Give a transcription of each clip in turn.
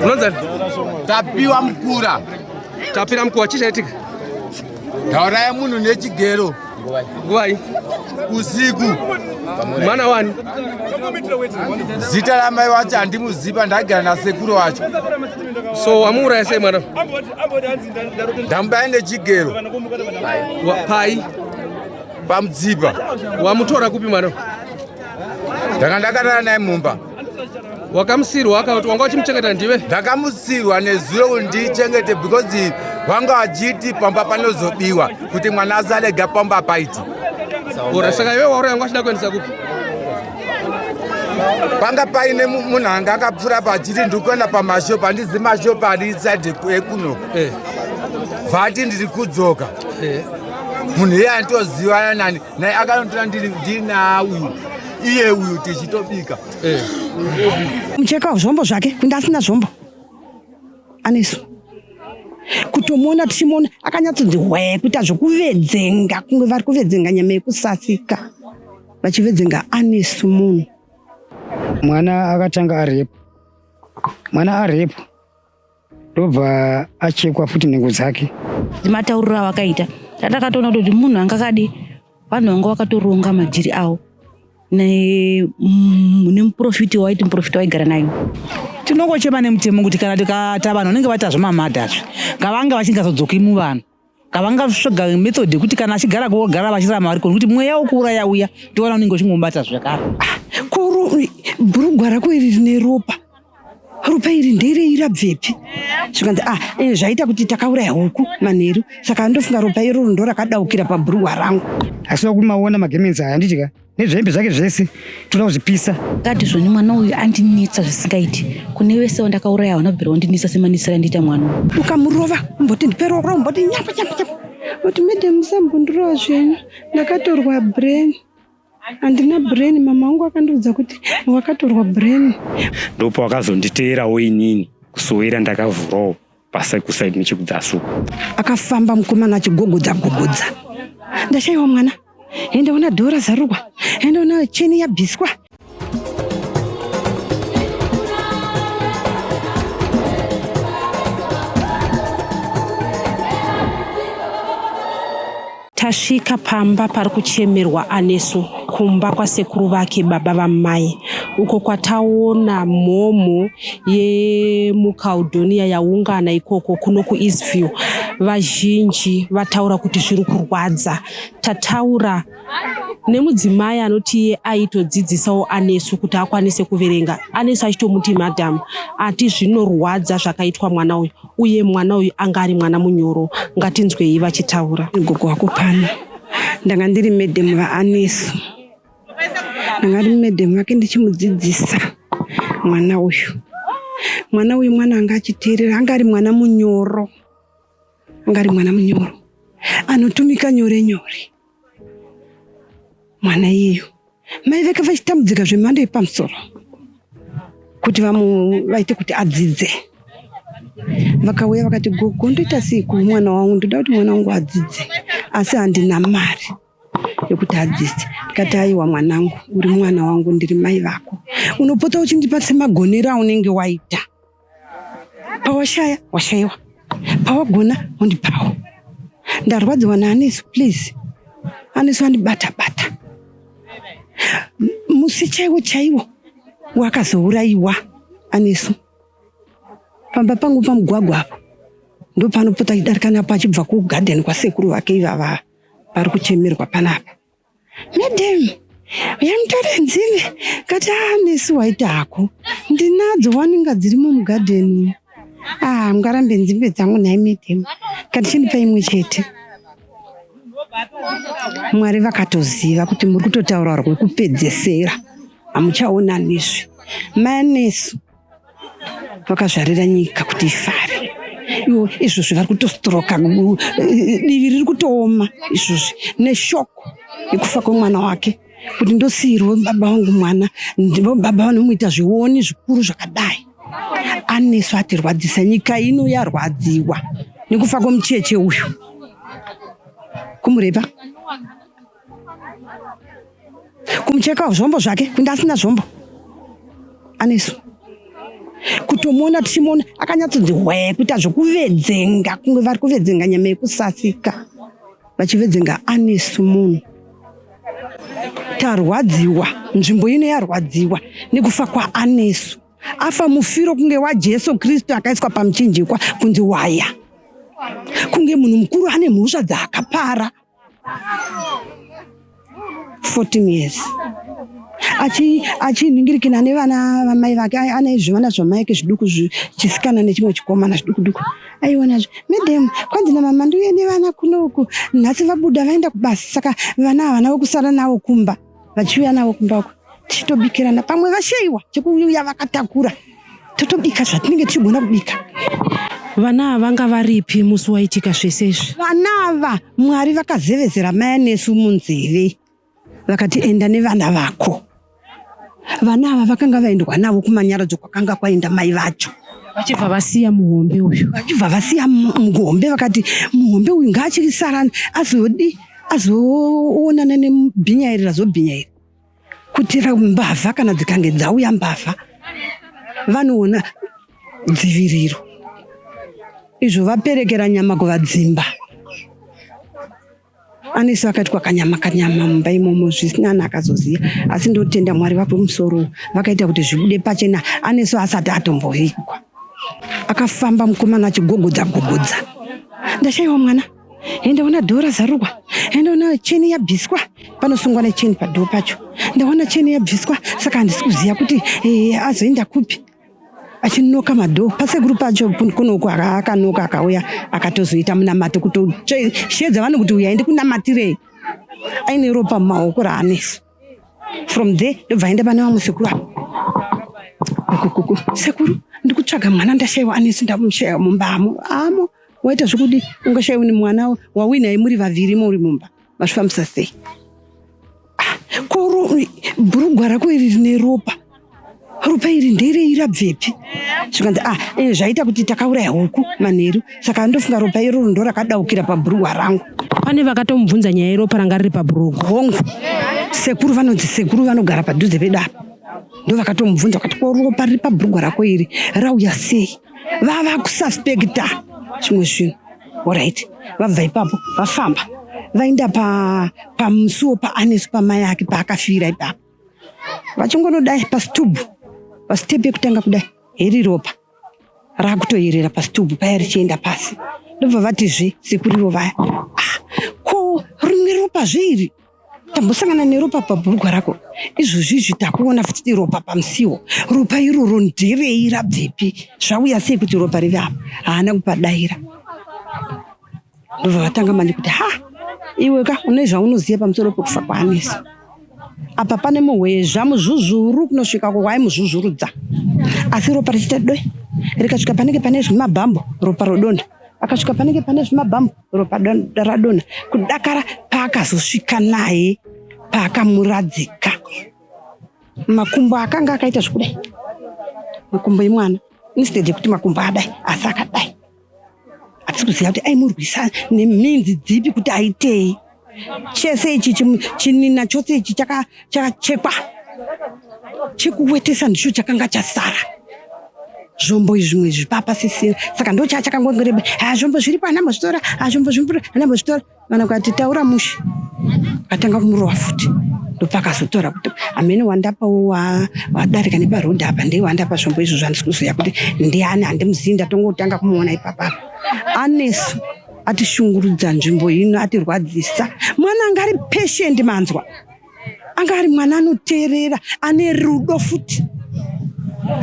Unonzani? Tapiwa mukura. Tapira mukura, chii chaitika? Tauraya munhu nechigero. Nguvai? Usiku. Mwana wani? Zita ramai wacho handimuziva, ndagara nasekuru wacho. So wamuuraya sei mwana? Ndamubaya nechigero. Pai? Pamutsipa. Wamutora kupi mwana? Ndanga ndakarara naye mumba. Wakamusirwa akauti wanga uchimuchengeta ndiwe? Ndakamusirwa nezuro kuti ndichengete because wanga wachiti pamba panozobiwa kuti mwana asarega pamba paiti. Ora saka iwe wauraya wanga uchida kuendesa kupi? Panga paine munhu anga akapfuura pachiti ndiri kuenda pamashopu, handizi mashopu ari inside ekuno. Eh. Vati ndiri kudzoka. Eh. Munhu iye anditozivana nani naye akanotora ndina uyu iye uyu tichitobika. Eh. Mucheka zvombo zvake kunde asina zvombo anesu kutomuona tichimuona akanyatsonzi hwee kuita zvekuvedzenga kunge vari kuvedzenga nyama yekusasika vachivedzenga anesu munhu. Mwana akatanga arepu, mwana arepu ndobva achekwa futi nhengo dzake. Matauriro awakaita tatakatoona kuti munhu anga akadi vanhu vanga vakatoronga madhiri avo nemuprofiti waiti muprofiti waigara naye. Tinongochema nemutemo kuti kana tikata vanhu vanenge vaita zvemamadhazve ngavange vasingazodzoki muvanhu ngavangatsvaga method yekuti kana achigara kogara vachirama variko nekuti mweya wekuuraya uya ndiwana unenge uchingomubata zvakare. Koro bhurugwa rako iri rine ropa ropa iri nderei rabvepi zvikanzi ah, eh, zvaita kuti takauraya huku manheru saka ndofunga ropa iroro ndo rakadaukira pabhurugwa rangu. Asi wakumaona magemenzi aya handiti ka nezvehembe zvake zvese toda kuzvipisa. Kati zvoni mwana uyu andinetsa zvisingaiti kune vese vandakauraya havana kubvira wandinetsa semanetsera andiita mwana uyu. Ukamurova umboti ndipe roro umboti nyapa nyapa nyapa uti madam musambondirova zvenyu ndakatorwa brain handina brain mama wangu akandiudza kuti wakatorwa brain. Ndopawakazonditeerawo inini kusowera ndakavhurawo kusaidi nechekudzasi uko. Akafamba mukomana achigogodza gogodza ndashaiwa mwana endaona dhora zarurwa endaona cheni yabviswa. Tasvika pamba pari kuchemerwa Anesu kumba kwasekuru vake baba vamai uko kwataona mhomho yemuCaldonia yaungana ikoko kuno kuEastview. Vazhinji vataura kuti zviri kurwadza. Tataura nemudzimai anoti iye aitodzidzisawo Anesu kuti akwanise kuverenga. Anesu achitomuti madam ati zvinorwadza zvakaitwa mwana uyu uye mwana uyu anga ari mwana munyoro. Ngatinzwei vachitaura. Gogo wako pano ndanga ndiri madam vaAnesu ndanga ndiri madam vake ndichimudzidzisa mwana uyu. Mwana uyu mwana anga achiteerera anga ari mwana munyoro anga ari mwana munyoro anotumika nyore nyore mwana iyeyu. Mai vake vachitambudzika zvemhando yepamusoro kuti vaite kuti adzidze. Vakauya vakati gogo ndoita seiko mwana wangu ndoda kuti mwana wangu adzidze asi handina mari yekuti adzidze. Ndikati aiwa mwanangu uri mwana wangu ndiri mai vako unopota uchindipa semagonero aunenge waita. Pawashaya washaiwa pawagona undipawo. Ndarwadziwa naAnesu please. Anesu andibata bata musi chaiwo chaiwo wakazouraiwa Anesu pamba pangu pamugwagwa apo ndopanopota achidarika napo achibva kugadheni kwasekuru vake ivava pari kuchemerwa panapa. Madam, uyamutore nzime kati ah nesu waita hako ndinadzo waninga dzirimo mugadheni ah mungarambe nzimbe dzangu nhai madam kati chindipa imwe chete. Mwari vakatoziva kuti muri kutotaura rwekupedzesera hamuchaonanizve. Mai Anesu vakazvarira nyika kuti ifare ivo izvozvi vari kutostroka divi riri kutooma izvozvi neshoko yekufa kwemwana wake kuti ndosiirwe baba vangu mwana ndivo baba vanomuita zvioni zvikuru zvakadai. Anesu atirwadzisa nyika ino yarwadziwa nekufa kwemucheche uyu kumurepa kumucheka zvombo zvake kunde asina zvombo Anesu. Kutomuona tichimuona akanyatsonzi hwee kuita zvekuvedzenga kunge vari kuvedzenga nyama yekusasika vachivedzenga Anesu munhu. Tarwadziwa, nzvimbo ino yarwadziwa nekufa kwaAnesu. Afa mufiro kunge waJesu Kristu akaiswa pamuchinjikwa kunzi waya. Kunge munhu mukuru ane mhosva dzaakapara. 14 years achinhingirikina achi nevana vamai vake ane zvivana zvamai ake zviduku chisikana nechimwe chikomana zviduku duku aiona madam kwanzi namama ndiuye nevana kuno uku nhasi vabuda vaenda kubasa saka vana havana vokusara navo kumba vachiuya navo kumba uku tichitobikirana pamwe vashaiwa chekuuya vakatakura totobika zvatinenge tichigona kubika. Vana ava vanga varipi musi waitika zvese izvi? Vana ava Mwari vakazevezera mai anesu munzeve vakati enda nevana vako. Vana ava vakanga vaendwa navo kumanyaradzo kwakanga kwaenda mai vacho vachibva vasiya muhombe uyu vachibva vasiya muhombe vakati muhombe uyu ngaachisara azodi azoonana nebhinya iri razobhinya iri kuti mbavha kana dzikange dzauya mbavha vanoona dziviriro izvo vaperekera nyama kuvadzimba anesu akaitwa kanyama kanyama mumba imomo zvisina ani akazoziva asi ndotenda mwari vakumusoro vakaita kuti zvibude pachena anesu asati atombovigwa akafamba mukomana achigogodza gogodza ndashaiwa mwana Hey, ndaona dhoo razarurwa hey, ndaona cheni yabviswa panosungwa necheni padhoo pacho ndaona cheni yabviswa saka handisi kuziva kuti hey, eh, azoenda kupi achinoka madhoo pasekuru pacho kunoku akanoka akauya akatozoita munamato kutoshedza vanhu kuti uya ndikunamatire aine ropa mumaoko raanesu from there ndobva aenda pane vamwe sekuru ava kukuku sekuru ndikutsvaga mwana ndashaiwa anesu ndamushaiwa mumbamo amo waita zvekudi ungashaiwa nemwana wauinaye muri vaviri muri mumba mazvifambisa sei ah, koro bhurugwa rako iri rine ropa ropa iri nderei rabvepi zvikanzi ah, eh, zvaita kuti takauraya huku manheru saka ndofunga ropa iroro ndo rakadaukira pabhurugwa rangu pane vakatomubvunza nyaya yeropa ranga riri pabhurugwa hongu sekuru vanonzi sekuru vanogara padhuze pedu apa ndo vakatomubvunza vakati ko ropa riri pabhurugwa rako iri rauya sei vava kususpecta zvimwe zvinhu orit vabva ipapo vafamba vaenda pamusuwo pa paAnesu pamai ake paakafira ipapo vachingonodai pasitubhu pasitepu yekutanga kudai heri ropa rakutoyerera pasitubhu paya richienda pasi ndobva vatizve sekuriro vaya ah, ko rimwe ropa zveiri tambosangana neropa pabhurugwa rako izvozvi izvi takuona futi ropa pamusiwo ropa iroro nderei rabvepi zvauya sei kuti ropa rive apa haana kupadaira ndobva vatanga manje kuti ha iwe ka une zvaunoziva pamusoro pekufa kwaanesi apa pane muhwezva muzvuzvuru kunosvika ko waimuzvuzvurudza asi ropa richiita doi rikasvika panenge pane zvimabhambo ropa rodonha akasvika panenge pane zvimabhambo ropa radonha kudakara paakazosvika naye paakamuradzika makumbo akanga akaita zvekudai makumbo emwana instead yekuti makumbo adai asi akadai hatisi kuziva kuti aimurwisa neminzi dzipi kuti aitei chese ichi chinina chose ichi chakachekwa chekuwetesa ndicho chakanga chasara zvombo izvi zvimwe izvi papasisina saka ndo chachakangongoreba ha zvombo zviripo hana mbozvitora ha zvombo zviripo hana mbozvitora vana kati taura mushe akatanga kumurova futi ndopakazotaura kuti hamene wandapawo wadarika neparoad apa ndiye wandapa zvombo izvo zvandisi kuziva kuti ndiani handimuzivi ndatongotanga kumuona ipapapa anesu atishungurudza nzvimbo ino atirwadzisa mwana anga ari patient manzwa anga ari mwana anoteerera ane rudo futi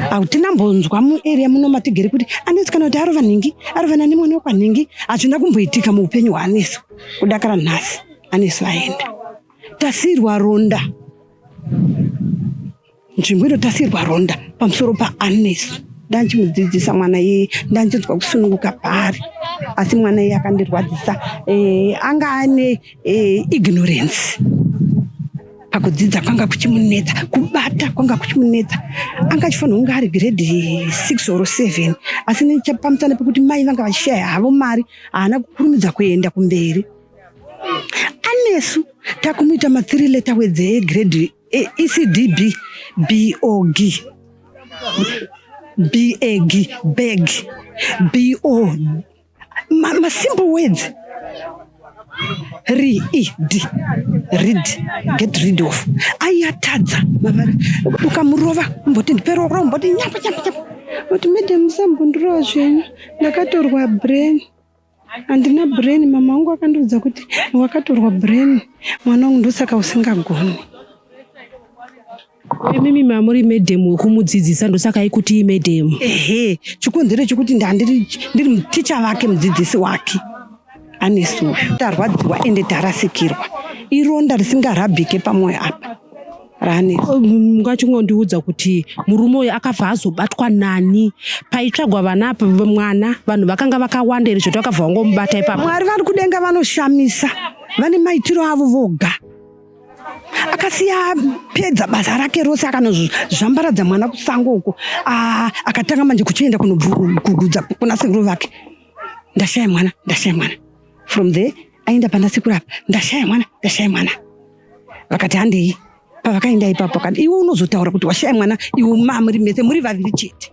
hautina mbonzwa muarea muno matigere kuti anesu kana kuti arova nhingi arovana nemwana wekwanhingi hazvina kumboitika muupenyu hwaanesu kudakara nhasi anesu aenda tasirwa ronda nzvimbo inotasirwa ronda pamusoro paAnesu ndanchimudzidzisa mwana iyeye ndanchinzwa kusununguka paari asi mwana iye akandirwadzisa eh, anga ane eh, ignorance pakudzidza kwanga kuchimunetsa kubata kwanga kuchimunetsa anga achifanira kunge ari grade 6 or 7 asi nepamusana pekuti mai vanga vachishaya havo mari haana kukurumidza kuenda kumberi Anesu takumuita ma 3 letter words egrade ECDB B O G. B A G bag B O ma, ma simple words R E D read get rid of aiyatadza ukamurova umboti ndiperoro umboti nyapa nyapa nyapa kuti madam musambondirova zvenyu ndakatorwa brain handina brain mama wangu akandiudza kuti wakatorwa brain mwana wangu ndosaka usingagoni. Imimi mamuri madam wekumudzidzisa ndosaka ikuti madam. Ehe, chikonzero chekuti ndandiri ndiri muticha vake mudzidzisi wake anesu uyu. Tarwadziwa ende tarasikirwa. Ironda risingarabhike pamwoyo apa. Ranesu. Mungachingondiudza kuti murume uyu akabva azobatwa nani paitsvagwa vana apa mwana vanhu vakanga vakawanda here zvoti vakabva vangomubata ipapo. Mwari vari kudenga vanoshamisa. Vane maitiro avo voga. Akasiya apedza basa rake rose akanozvambaradza mwana kusango uko. Ah, akatanga manje kuchienda kunobvugudza kuna sekuru vake. Ndashaya mwana, ndashaya mwana. From there aenda pana sekuru apa, ndashaya mwana, ndashaya mwana. Vakati handei. Pavakaenda ipapo akati iwe unozotaura kuti washaya mwana iwe mamuri mese muri vaviri chete.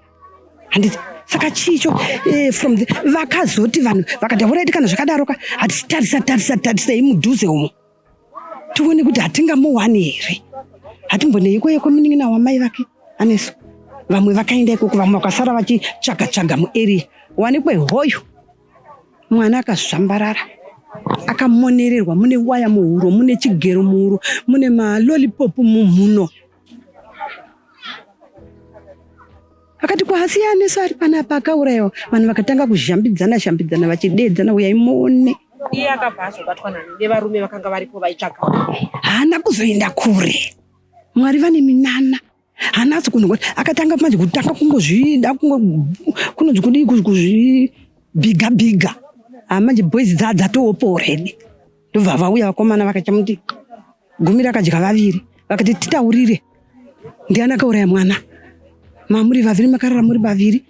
Handiti saka chicho eh, from the vakazoti vanhu vakati horaiti kana zvakadaroka hatichitarisa tarisa tarisai mudhuze umo. Tione kuti hatingamuwani here. Hatimbonei ikoko munin'ina wamai vake Anesu. Vamwe vakaenda ikoko vamwe vakasara vachitsvaga tsvaga muarea. Wanikwe hoyo. Mwana akazvambarara akamonererwa mune waya muhuro mune chigero muhuro mune malolipop mumhuno. Akati kwasi Anesu ari panapa akaurayiwa. Vanhu vakatanga kuzhambidzana zhambidzana vachideedzana uyai muone. Iye akabva azobatwa nani nevarume vakanga varipo vaitsvaga. Haana kuzoenda kure. Mwari vane minana. Haana kunhu akatanga manje kutanga kungozvida kungo kunonzi kudii kuzvibhiga bhiga. Ah manje boys dzatowopo already. Ndobva vauya vakomana vakachamuti gumi rakadya vaviri vakati titaurire ndiani akauraya mwana mamuri vaviri makarara muri vaviri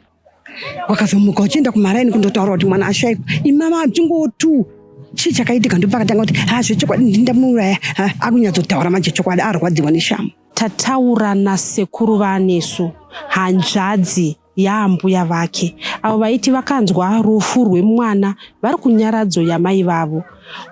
wakazomuka uchienda kumaraini kundotaura kuti mwana ashaikwa imama achingotu chii chakaitika ndopakatanga kuti ha zvechokwadi ndindamuuraya akunyatsotaura manje chokwadi arwadziwa neshamu. Tataura nasekuru vaAnesu hanzvadzi yaambuya vake avo vaiti vakanzwa rufu rwemwana vari kunyaradzo yamai vavo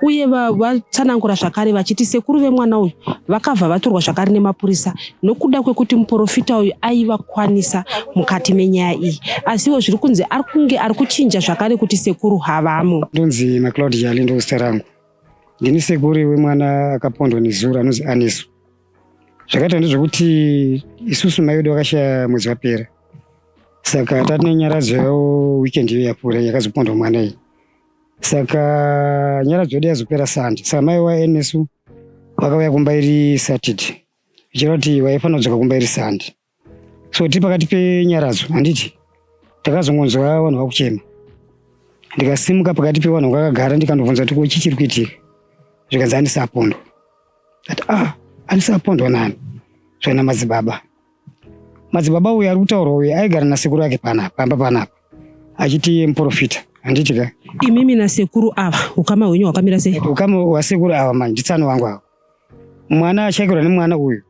uye vatsanangura zvakare vachiti sekuru vemwana uyu vakabva vatorwa zvakare nemapurisa nokuda kwekuti muporofita uyu aivakwanisa mukati menyaya iyi asiwo zviri kunzi ari kunge ari kuchinja zvakare kuti sekuru havamo. Ndonzi MacLeod Jali ndozita rangu. Ndini sekuru wemwana akapondwa nezuro anonzi Anesu. Zvakaita ndezvekuti isusu mai vedu vakashaya mwedzi wapera. Saka tatine nyaradzo yavo weekend iyo yapfuura yakazopondwa mwana iyi. Saka nyaradzo yedu yazopera Sunday. Saka mai waEnesu vakauya kumba iri Saturday. Zvichireva kuti vaifanira kudzoka kumba iri Sunday. So tiri pakati penyaradzo handiti takazongonzwa vanhu vakuchema. Ndikasimuka pakati pevanhu vakagara ndikandobvunza kuti ko chii chiri kuitika. Zvikanzi handisi apondwa. Ati ah handisi apondwa nani? Zvaina madzibaba. Madzibaba uyu ari kutaurwa uyu aigara nasekuru ake panapa pamba panapa achiti muprofita handiti ka. Imimi nasekuru ava ukama hwenyu hwakamira sei? Ukama hwasekuru ava manje nditsano wangu ava. Mwana ashakirwa nemwana uyu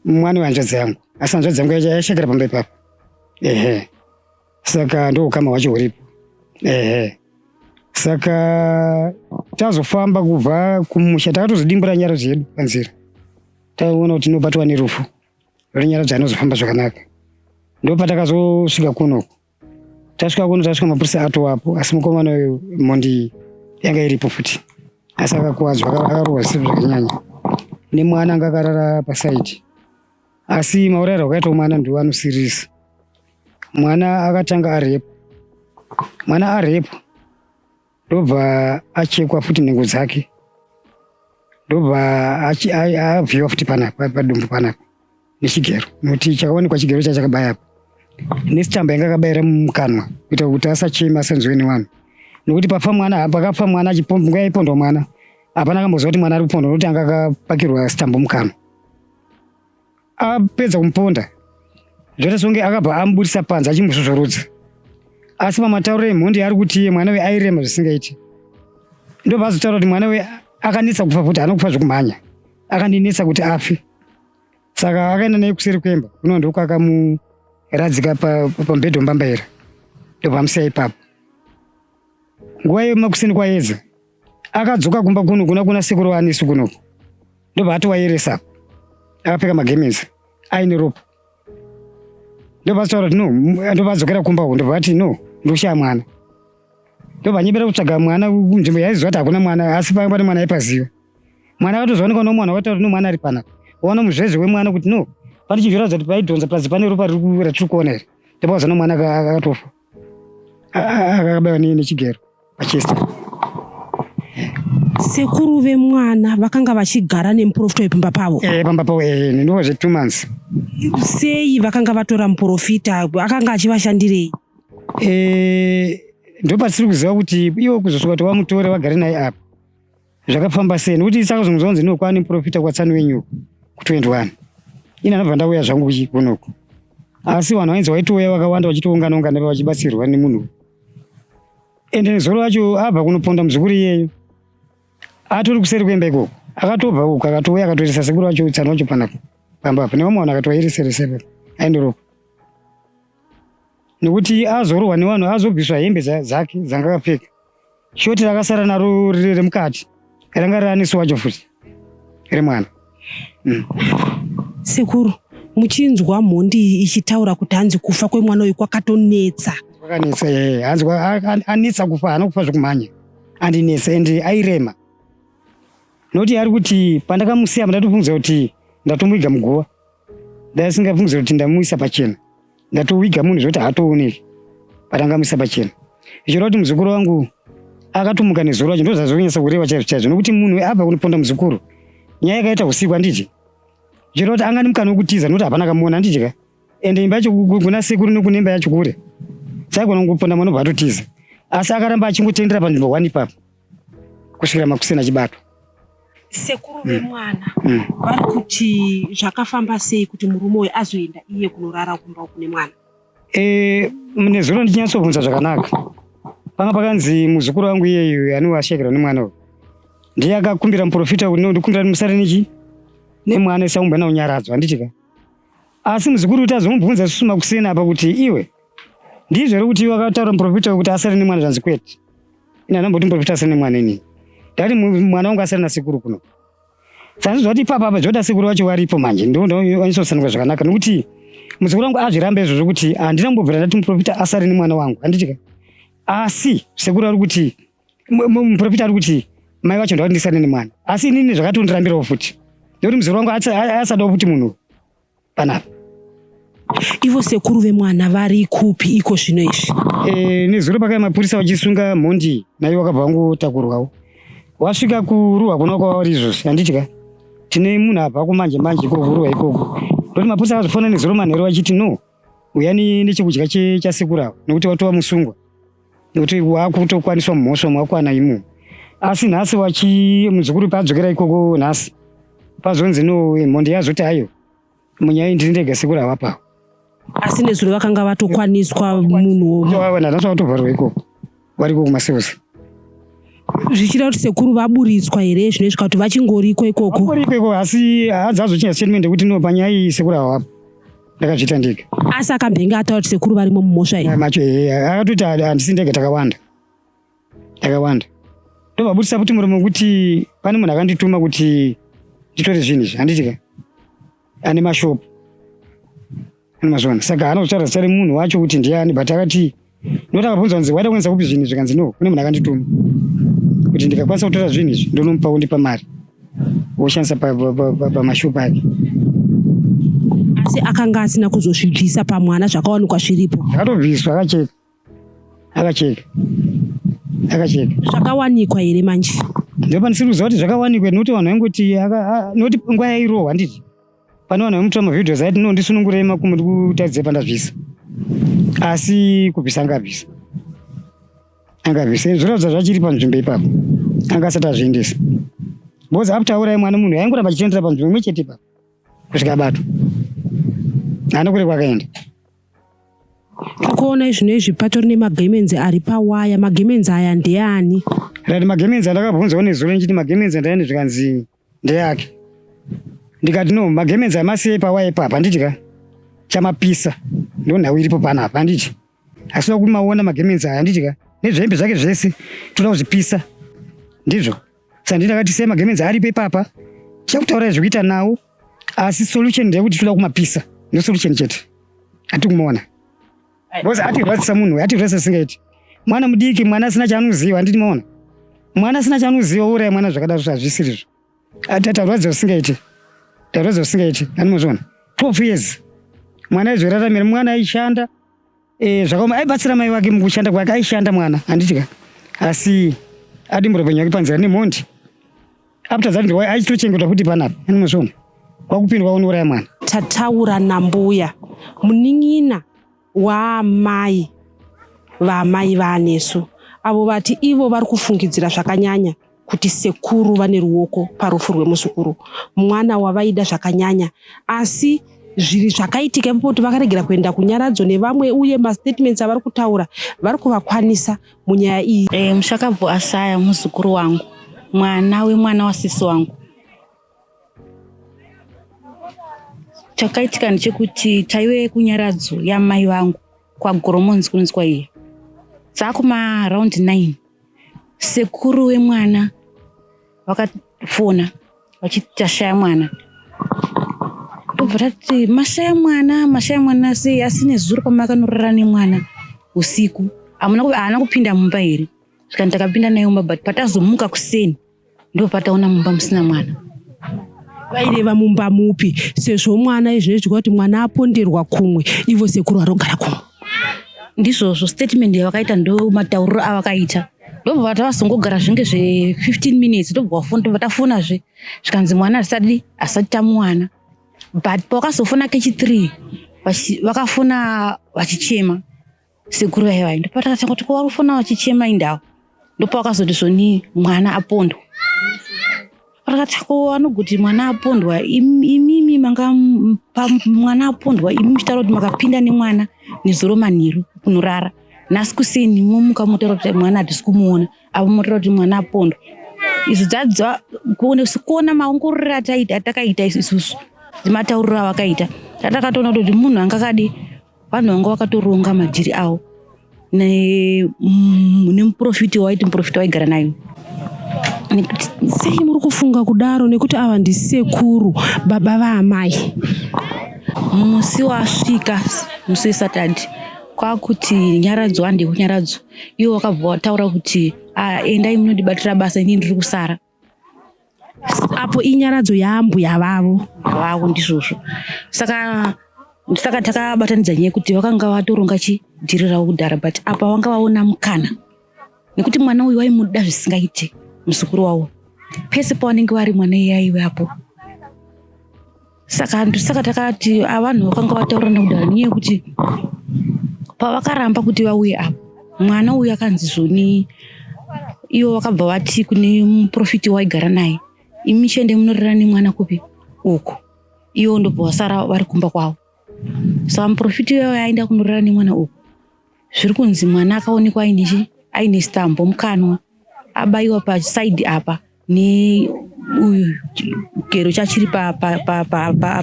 mwana wehanzvadzi yangu asi hanzvadzi yangu yashakira pamba ipapo ehe saka ndo ukama hwacho huripo ehe saka tazofamba kubva kumusha takatozodimbura nyaradzo yedu panzira taona kuti tinobatwa nerufu rori nyaradzo anozofamba zvakanaka ndopatakazosvika kunoku tasvika kuno tasvika mapurisa atowapo asi mukomana uyu mhondi yanga iripo futi asi akakuwadzwa akarohwa zvisiri zvakanyanya nemwana anga akarara pasaidi asi maurayiro akaitwa mwana ndiwo anosiririsa mwana akatanga arepo mwana arepo ndobva achekwa futi nhengo dzake ndobva avhiwa futi panapa padumbu panapa nechigero nokuti chakaonekwa chigero chachakabaya apa nesitamba yanga akabayira mumukanwa kuita kuti asachema asanzwe nevanhu nokuti pafa mwana pakafa mwana nguva yaipondwa mwana hapana akamboziva kuti mwana ari kupondwa nokuti anga akapakirwa sitambo mukanwa apedza kumuponda zvoita songe akabva amubudisa panze achimuzvozvorodza asi pamatauriro emhondi yaari kuti iye mwana uyu airema zvisingaiti ndobva azotaura kuti mwana uyu akanetsa kufa futi haana kufa zvekumhanya akandinetsa kuti afe saka akaenda naye kuseri kwemba kuno ndoko Radzika pamubhedha wembambaira ndobva amusiya ipapo. Nguva iyo makuseni kwayedza akadzoka kumba kuno kuna kuna sekuru waAnesu kunoku ndobva ati wayeresa akapfeka magemenzi aine ropa ndobva ataura kuti no ndobva adzokera kumba uku ndobva ati no ndoshaya mwana ndobva anyepera kutsvaga mwana kunzvimbo yaiziva kuti hakuna mwana asi panga pane mwana aipaziva mwana akatozowanikwa nomwana wataura kuti no mwana ari panapa waona muzvezve wemwana kuti no pane chinhu choratidza kuti paidhonza plus pane ropa ratiri kuona here ndobva wazoona mwana akatofa akabaiwa nechigero pachest. Sekuru vemwana vakanga vachigara nemuprofita wepamba pavo? Eh, pamba pavo, eh, ndova zve 2 months. Sei vakanga vatora muprofita? Akanga achivashandirei? Eh, ndopatiri kuziva kuti ivo kuzosvika kuti vamutore vagare naye apa zvakafamba sei, nekuti sakazonzwa no kwaane muprofita kwatsani wenyu ku21 ine anobva ndauya zvangu kunoku, asi vanhu vainzi vaitouya vakawanda vachitoungana ungana vachibatsirwa nemunhu. Ende nezuro wacho abva kunoponda muzukuru iyeyo atori kuseri kuemba ikoko, akatobva uko akatouya akatoeresa sekuru wacho tsano wacho panapa pamba apa nevamwe vanhu akatovaereseresa ipapo aindoropa nekuti azorohwa nevanhu azobviswa hembe dzake dzanga akapfeka, shoti rakasara naro riri remukati ranga raanisu wacho futi remwana. Sekuru, muchinzwa mhondi iyi ichitaura kuti hanzi kufa kwemwana uyu kwakatonetsa? Kwakanetsa, ee, hanzi anetsa kufa, haana kufa zvekumhanya, andinetsa ende airema nokuti ari kuti pandakamusiya ndatofungidzira kuti ndatomuviga muguva, ndasingafungidzira kuti ndamuisa pachena, ndatoviga munhu zvekuti haatooneki patangamuisa pachena, zvichireva kuti muzukuru wangu akatomuka nezuro wacho. Ndozvazonyatsa kureva chaizvo chaizvo nokuti munhu abva kunoponda muzukuru, nyaya yakaita usiku, handiti? Zvichireva kuti anga nemukana wekutiza nokuti hapana kamuona, handiti ka? Ende imba yacho kuna sekuru nekunemba yacho kure, saigona kungoponda mwana obva atotiza, asi akaramba achingotendera panzvimbo one ipapo kusvikira makuseni achibatwa. Sekuru vemwana vari kuti zvakafamba sei kuti murume uyu azoenda iye kunorara kumba uku nemwana? Eh, nezuro ndichinyatsobvunza zvakanaka, panga pakanzi muzukuru wangu iyeyu ane washaikirwa nemwana uyu ndiye akakumbira muprofita kuti no ndikumbira kuti musare nechi nemwana isaumba naunyaradzwa, handiti ka? Asi muzukuru kuti azomubvunza isusu makuseni apa kuti iwe ndizvo here kuti iwe akataura muprofita kuti asare nemwana, zvanzi kwete, ine andamboti muprofita asare nemwana, inini ndati mwana wangu asare nasekuru kuno. Saka zvati ipapa apa zvoda sekuru vacho varipo manje ndonyatsosanduka zvakanaka nokuti muzukuru wangu azviramba izvozvo kuti handina kumbobvira ndati muprofita asare nemwana wangu, handiti ka? Asi sekuru ari kuti muprofita ari kuti mai vacho ndavati ndisare nemwana, asi inini zvakatondirambirawo futi nekuti muzukuru wangu asadawo futi munhu panapa. Ivo sekuru vemwana vari kupi iko zvino izvi? Eh, nezuro pakaya mapurisa vachisunga mhondi naivo vakabva vangotakurwawo wasvika kuruwa kuna kwavari izvozvi, handiti ka? Tine munhu abva kumanje manje ikoko kuruwa ikoko ndokuti mapurisa akazofona nezuro manheru vachiti no uyani nechekudya chasekuru avo nekuti watova musungwa nekuti wakutokwaniswa mhosva mwakwana imo. Asi nhasi wachi muzukuru paadzokera ikoko nhasi pazonzi no mhondi yazoti hayo munyaya iyi ndiri ndega, sekuru havapawo. Asi nezuro vakanga vatokwaniswa munhu? Nhasi vatovharwa ikoko variko kumaseusi. Zvichida kuti sekuru vaburitswa here zvino izvi kuti vachingoriko ikoko? Variko ikoko, asi hanzi azochinja statement yekuti no panyaya iyi sekuru havapo, ndakazviita ndega. Asi akambenge ataura kuti sekuru varimo mumhosva iyi? Macho akatoti handisi ndega, takawanda takawanda. Ndobvabudisa futi muromo wekuti pane munhu akandituma kuti nditore zvinhu izvi, handiti ka? Ane mashopu ane mazvona, saka haana kutaura zita remunhu wacho kuti ndiani, but akati nokuti akabvunzwa kunzi waida kuendesa kupi zvinhu izvi, kanzi no kune munhu akandituma kuti ndikakwanisa kutora zvinhu izvi ndonomupa kundipa mari woshandisa pamashopu ake. Asi akanga asina kuzozvibvisa pamwana, zvakawanikwa zviripo? Zvakatobviswa, akacheka akacheka akacheka. Zvakawanikwa here manje? Ndopandisiri kuziva kuti zvakawanikwa nekuti vanhu vaingoti nekuti nguva yairohwa, handiti pane vanhu vaimutora mavideos aiti no ndisunungurei makumbo ndikutadzei pandazvisa, asi kubvisa angabvisa angabvisa zviratidza zvachiri panzvimbo ipapo, anga asati azviendesa because after aurai mwana munhu aingoramba achitendera panzvimbo imwe chete ipapo kusvika abatwa, haana kure kwakaenda. Tikuona izvino izvi patori nemagemenzi ari pawaya. Magemenzi aya ndeani? Rati magemenzi andakabvunzawo nezuro ndichiti magemenzi andaende, zvikanzi ndeyake. Ndikati no magemenzi amasiyei pawaya ipapa, handiti ka? Chamapisa ndo nhau iripo panapa handiti? Asi wakumaona magemenzi aya handiti ka? Nezvehembe zvake zvese toda kuzvipisa. Ndizvo. Saka ndakati sei magemenzi aripo ipapa. Chakutaurai zvekuita nawo asi solution ndeyekuti toda kumapisa. Ndo solution chete. Hatikumaona. Because atirwadzisa munhu uyu, atirwadzisa singaiti. Mwana mudiki, mwana asina chaanoziva, handiti maona. Mwana asina chaanoziva wouraya mwana zvakadaro hazvisirizvo. Tarwadziwa singaiti. Tarwadziwa singaiti. Ani mazviona? 12 years. Mwana aizviraramira, mwana aishanda. Eh, zvakaoma aibatsira mai vake mukushanda kwake, aishanda mwana, handiti ka? Asi adimbura upenyu hwake panzira nemhondi. After that ndiwo aitochengetwa futi panapa. Ani mazviona? Kwakupindwa unouraya mwana. Tataura nambuya munin'ina waamai vaamai vaAnesu avo vati ivo vari kufungidzira zvakanyanya kuti sekuru vane ruoko parufu rwemuzukuru mwana wavaida zvakanyanya asi zviri zvakaitika ipapo kuti vakaregera kuenda kunyaradzo nevamwe uye mastatements avari kutaura vari kuvakwanisa munyaya iyi. E, mushakabvu ashaya muzukuru wangu mwana wemwana wasisi wangu chakaitika ndechekuti taive kunyaradzo yamai vangu kwagoromonzi kunonzi kwaiye dzakuma round 9 sekuru wemwana vakafona vachiti tashaya mwana tobva tati mashaya mwana mashaya mwana sei asi nezuro pamakanorara nemwana usiku haana kupinda mumba here zvikanzi takapinda naye mumba but patazomuka kuseni ndopataona mumba musina mwana vaireva mumba mupi sezvo mwana izvinezvi kuti mwana aponderwa kumwe ivo sekuru varogara kumwe ndizvozvo statement yavakaita ndo matauriro avakaita ndobva tavazongogara zvinge zve 15 minutes ndobva wafona ndobva tafonazve zvikanzi mwana asati asati tamuwana but pavakazofona kechi 3 vakafona vachichema sekuru vaiva vai ndopatakatanga kuti ko vari kufona vachichema indawo ndopavakazoti zvoni mwana apondwa pakati ko anogoti mwana apondwa imimi manga mwana apondwa imi muchitaura kuti makapinda nemwana nezuro manheru kunorara nhasi kuseni momuka motaura kuti mwana hatisi kumuona avo motaura kuti mwana apondwa izvi dzadza kuona maongororo atakaita isusu matauriro avakaita tatakatoona kuti munhu anga akadi vanhu vanga vakatoronga madhiri avo nemuprofiti waiti muprofiti waigara nayo sei muri kufunga kudaro nekuti ava ndisekuru baba vaamai musi wasvika musi wesatadi kwakuti nyaradzo hande kunyaradzo iwo wakabva wataura kuti ah, endai munondibatira basa ini ndiri kusara apo inyaradzo yaambuya vavo vavo ndizvozvo saka saka takabatanidza nyaya yekuti vakanga vatoronga chi dhiri ravo kudhara but apa vanga vaona mukana nekuti mwana uyu waimuda zvisingaite muzukuru wavo pese pavanenge vari mwana iye aive apo saka saka takati avanhu vakanga vataurana kudhara nenyaya yekuti pavakaramba kuti vauye apo mwana uyu akanzi zvoni ivo vakabva vati kune muprofiti waigara naye imi chiende munorara nemwana kupi uko ivo ndobva vasara vari kumba kwavo saka muprofiti uyo aenda kunorara nemwana uku zviri kunzi mwana akaonekwa aine chi aine stambo mukanwa abaiwa pasaidi apa neuyu chigero chachiri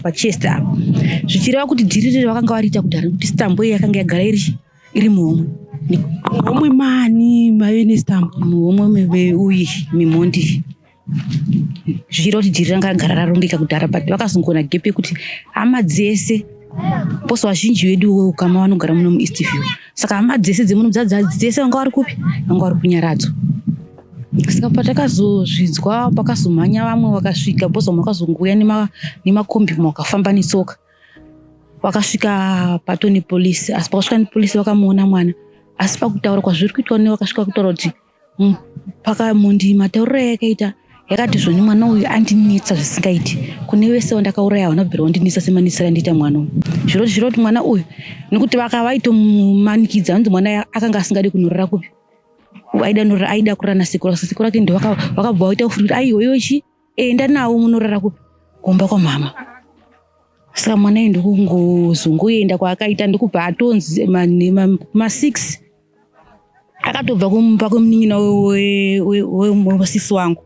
pachest apa zvichireva kuti dhiri riri vakanga variita kudhara nekuti stambo iyi yakanga yagara iri iri muhomwe muhomwe mani maive nestambo muhomwe uyi mimhondi zvichireva kuti dhiri ranga ragara rarongeka kudhara but vakazongoona gap yekuti hama dzese pose vazhinji vedu ukama vanogara muno mueast view saka hama dzese dzemuno dzese vanga vari kupi vanga vari kunyaradzwa saka patakazozvinzwa pakazomhanya vamwe vakasvika bcause vamwe vakazongouya nemakombi mumwe vakafamba netsoka vakasvika pato nepolisi asi pakasvika nepolisi vakamuona mwana asi pakutaura kwazviri kuitwa nevakasvika kutaura kuti pakamondi matauriro ayakaita yakati zvoni mwana uyu andinetsa zvisingaiti kune vese vandakauraya havana kubvira wandinetsa semanetsera andiita mwana uyu zviro zviro kuti mwana uyu nekuti vakavaitomumanikidza vanzi mwana akanga asingadi kunorara kupi aida norara aida kurara nasekuru asi sekuru ake ndo vakabva vaita kuti aiwa iwe chi enda nawo munorara kupi kumba kwamama saka mwana uyu ndokungozongoenda kwaakaita ndokubva atonzi ma6 akatobva kumba kwemunin'ina wesisi wangu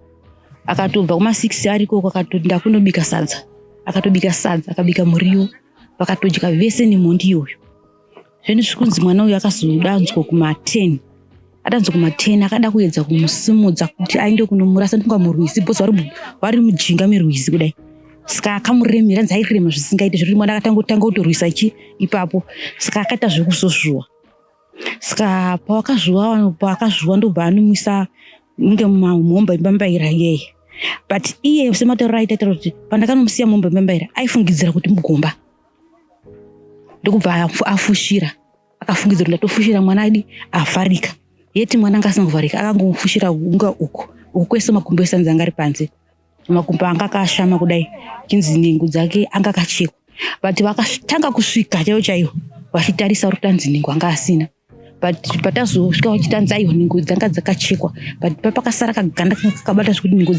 akatobva kuma6 ariko akatoti ndakunobika sadza akatobika sadza akabika muriwo Vakatodya vese nemhondi iyoyo. Zveni zvikunzi mwana uyu akazodanzwa kuma 10. Adanzwa kuma 10 akada kuedza kumusimudza kuti aende kunomurasa ndofunga murwizi because vari mujinga merwizi kudai. Saka akamuremera nzi airema zvisingaite zvekuti mwana akatanga kutorwisa chi ipapo. Saka akaita zvekuzozvuwa. Saka pawakazvuwa paakazvuwa ndobva anomisa munge mumhomba yembambaira iyeye. But iye sematauriro aita taura kuti pandakanomusiya mumhomba yembambaira aifungidzira kuti mugomba. Ndokubva afushira. Akafungidzira kuti ndatofushira mwana adi avharika. Yeti mwana anga asina kuvharika akangofushira unga uku. Uku kwese makumbo ese anzi anga ari panze. Makumbo anga akashama kudai chinzi nhengo dzake anga akachekwa. But vakatanga kusvika chaivo chaivo vachitarisa uri kutanzi nhengo anga asina. But patazosvika vachitanzi aiwa nhengo dzanga dzakachekwa. But pakasara kaganda kakabata zvekuti nhengo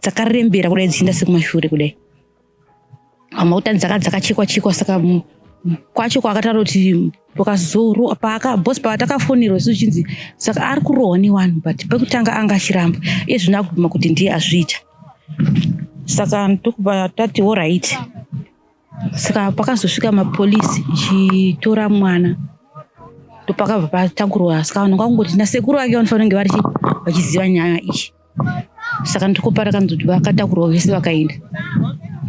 dzakarembera kudai dzichienda sekumashure kudai. Vamwe dzaka dzakachekwa chekwa saka kwacho kwakataura kuti pakazoro paka boss patakafonerwa isu chinzi saka ari kurohwa nevanhu but pekutanga anga achiramba iye zvino akubvuma kuti ndiye azviita. Saka ndokubva tati alright. Saka pakazosvika mapolisi ichitora mwana ndopakabva patakurwa saka vanhu vakangoti nasekuru vake vanofanira kunge vari vachiziva nyaya iyi. Saka ndiko parakanzi kuti vakatakurwa vese vakaenda.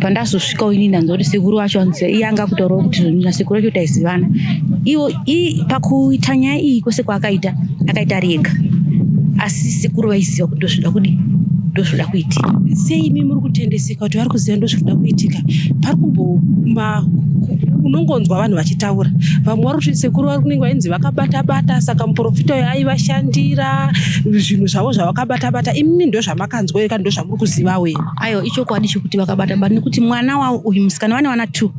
Pandazosvikawo inini ndanzwa kuti sekuru vacho vanzi iye anga akutaurawo kuti nasekuru vacho taizivana. Iwo pakuita nyaya iyi kwese kwaakaita akaita ari ega. Asi sekuru vaiziva kuti ndozvinoda kudii ndozvinoda kuitika. Sei imi muri kutendeseka kuti vari kuziva ndozvinoda kuitika? Pari kumboma unongonzwa vanhu vachitaura. Vamwe vari kuti sekuru vari kunenge vainzi vakabata bata saka muprofita uyu aivashandira zvinhu zvavo zvavakabata bata. Imimi ndozvamakanzwa here kana ndozvamuri kuzivawo here? Aiwa ichokwadi chekuti vakabata bata nekuti mwana wavo uyu musikana vane vana 2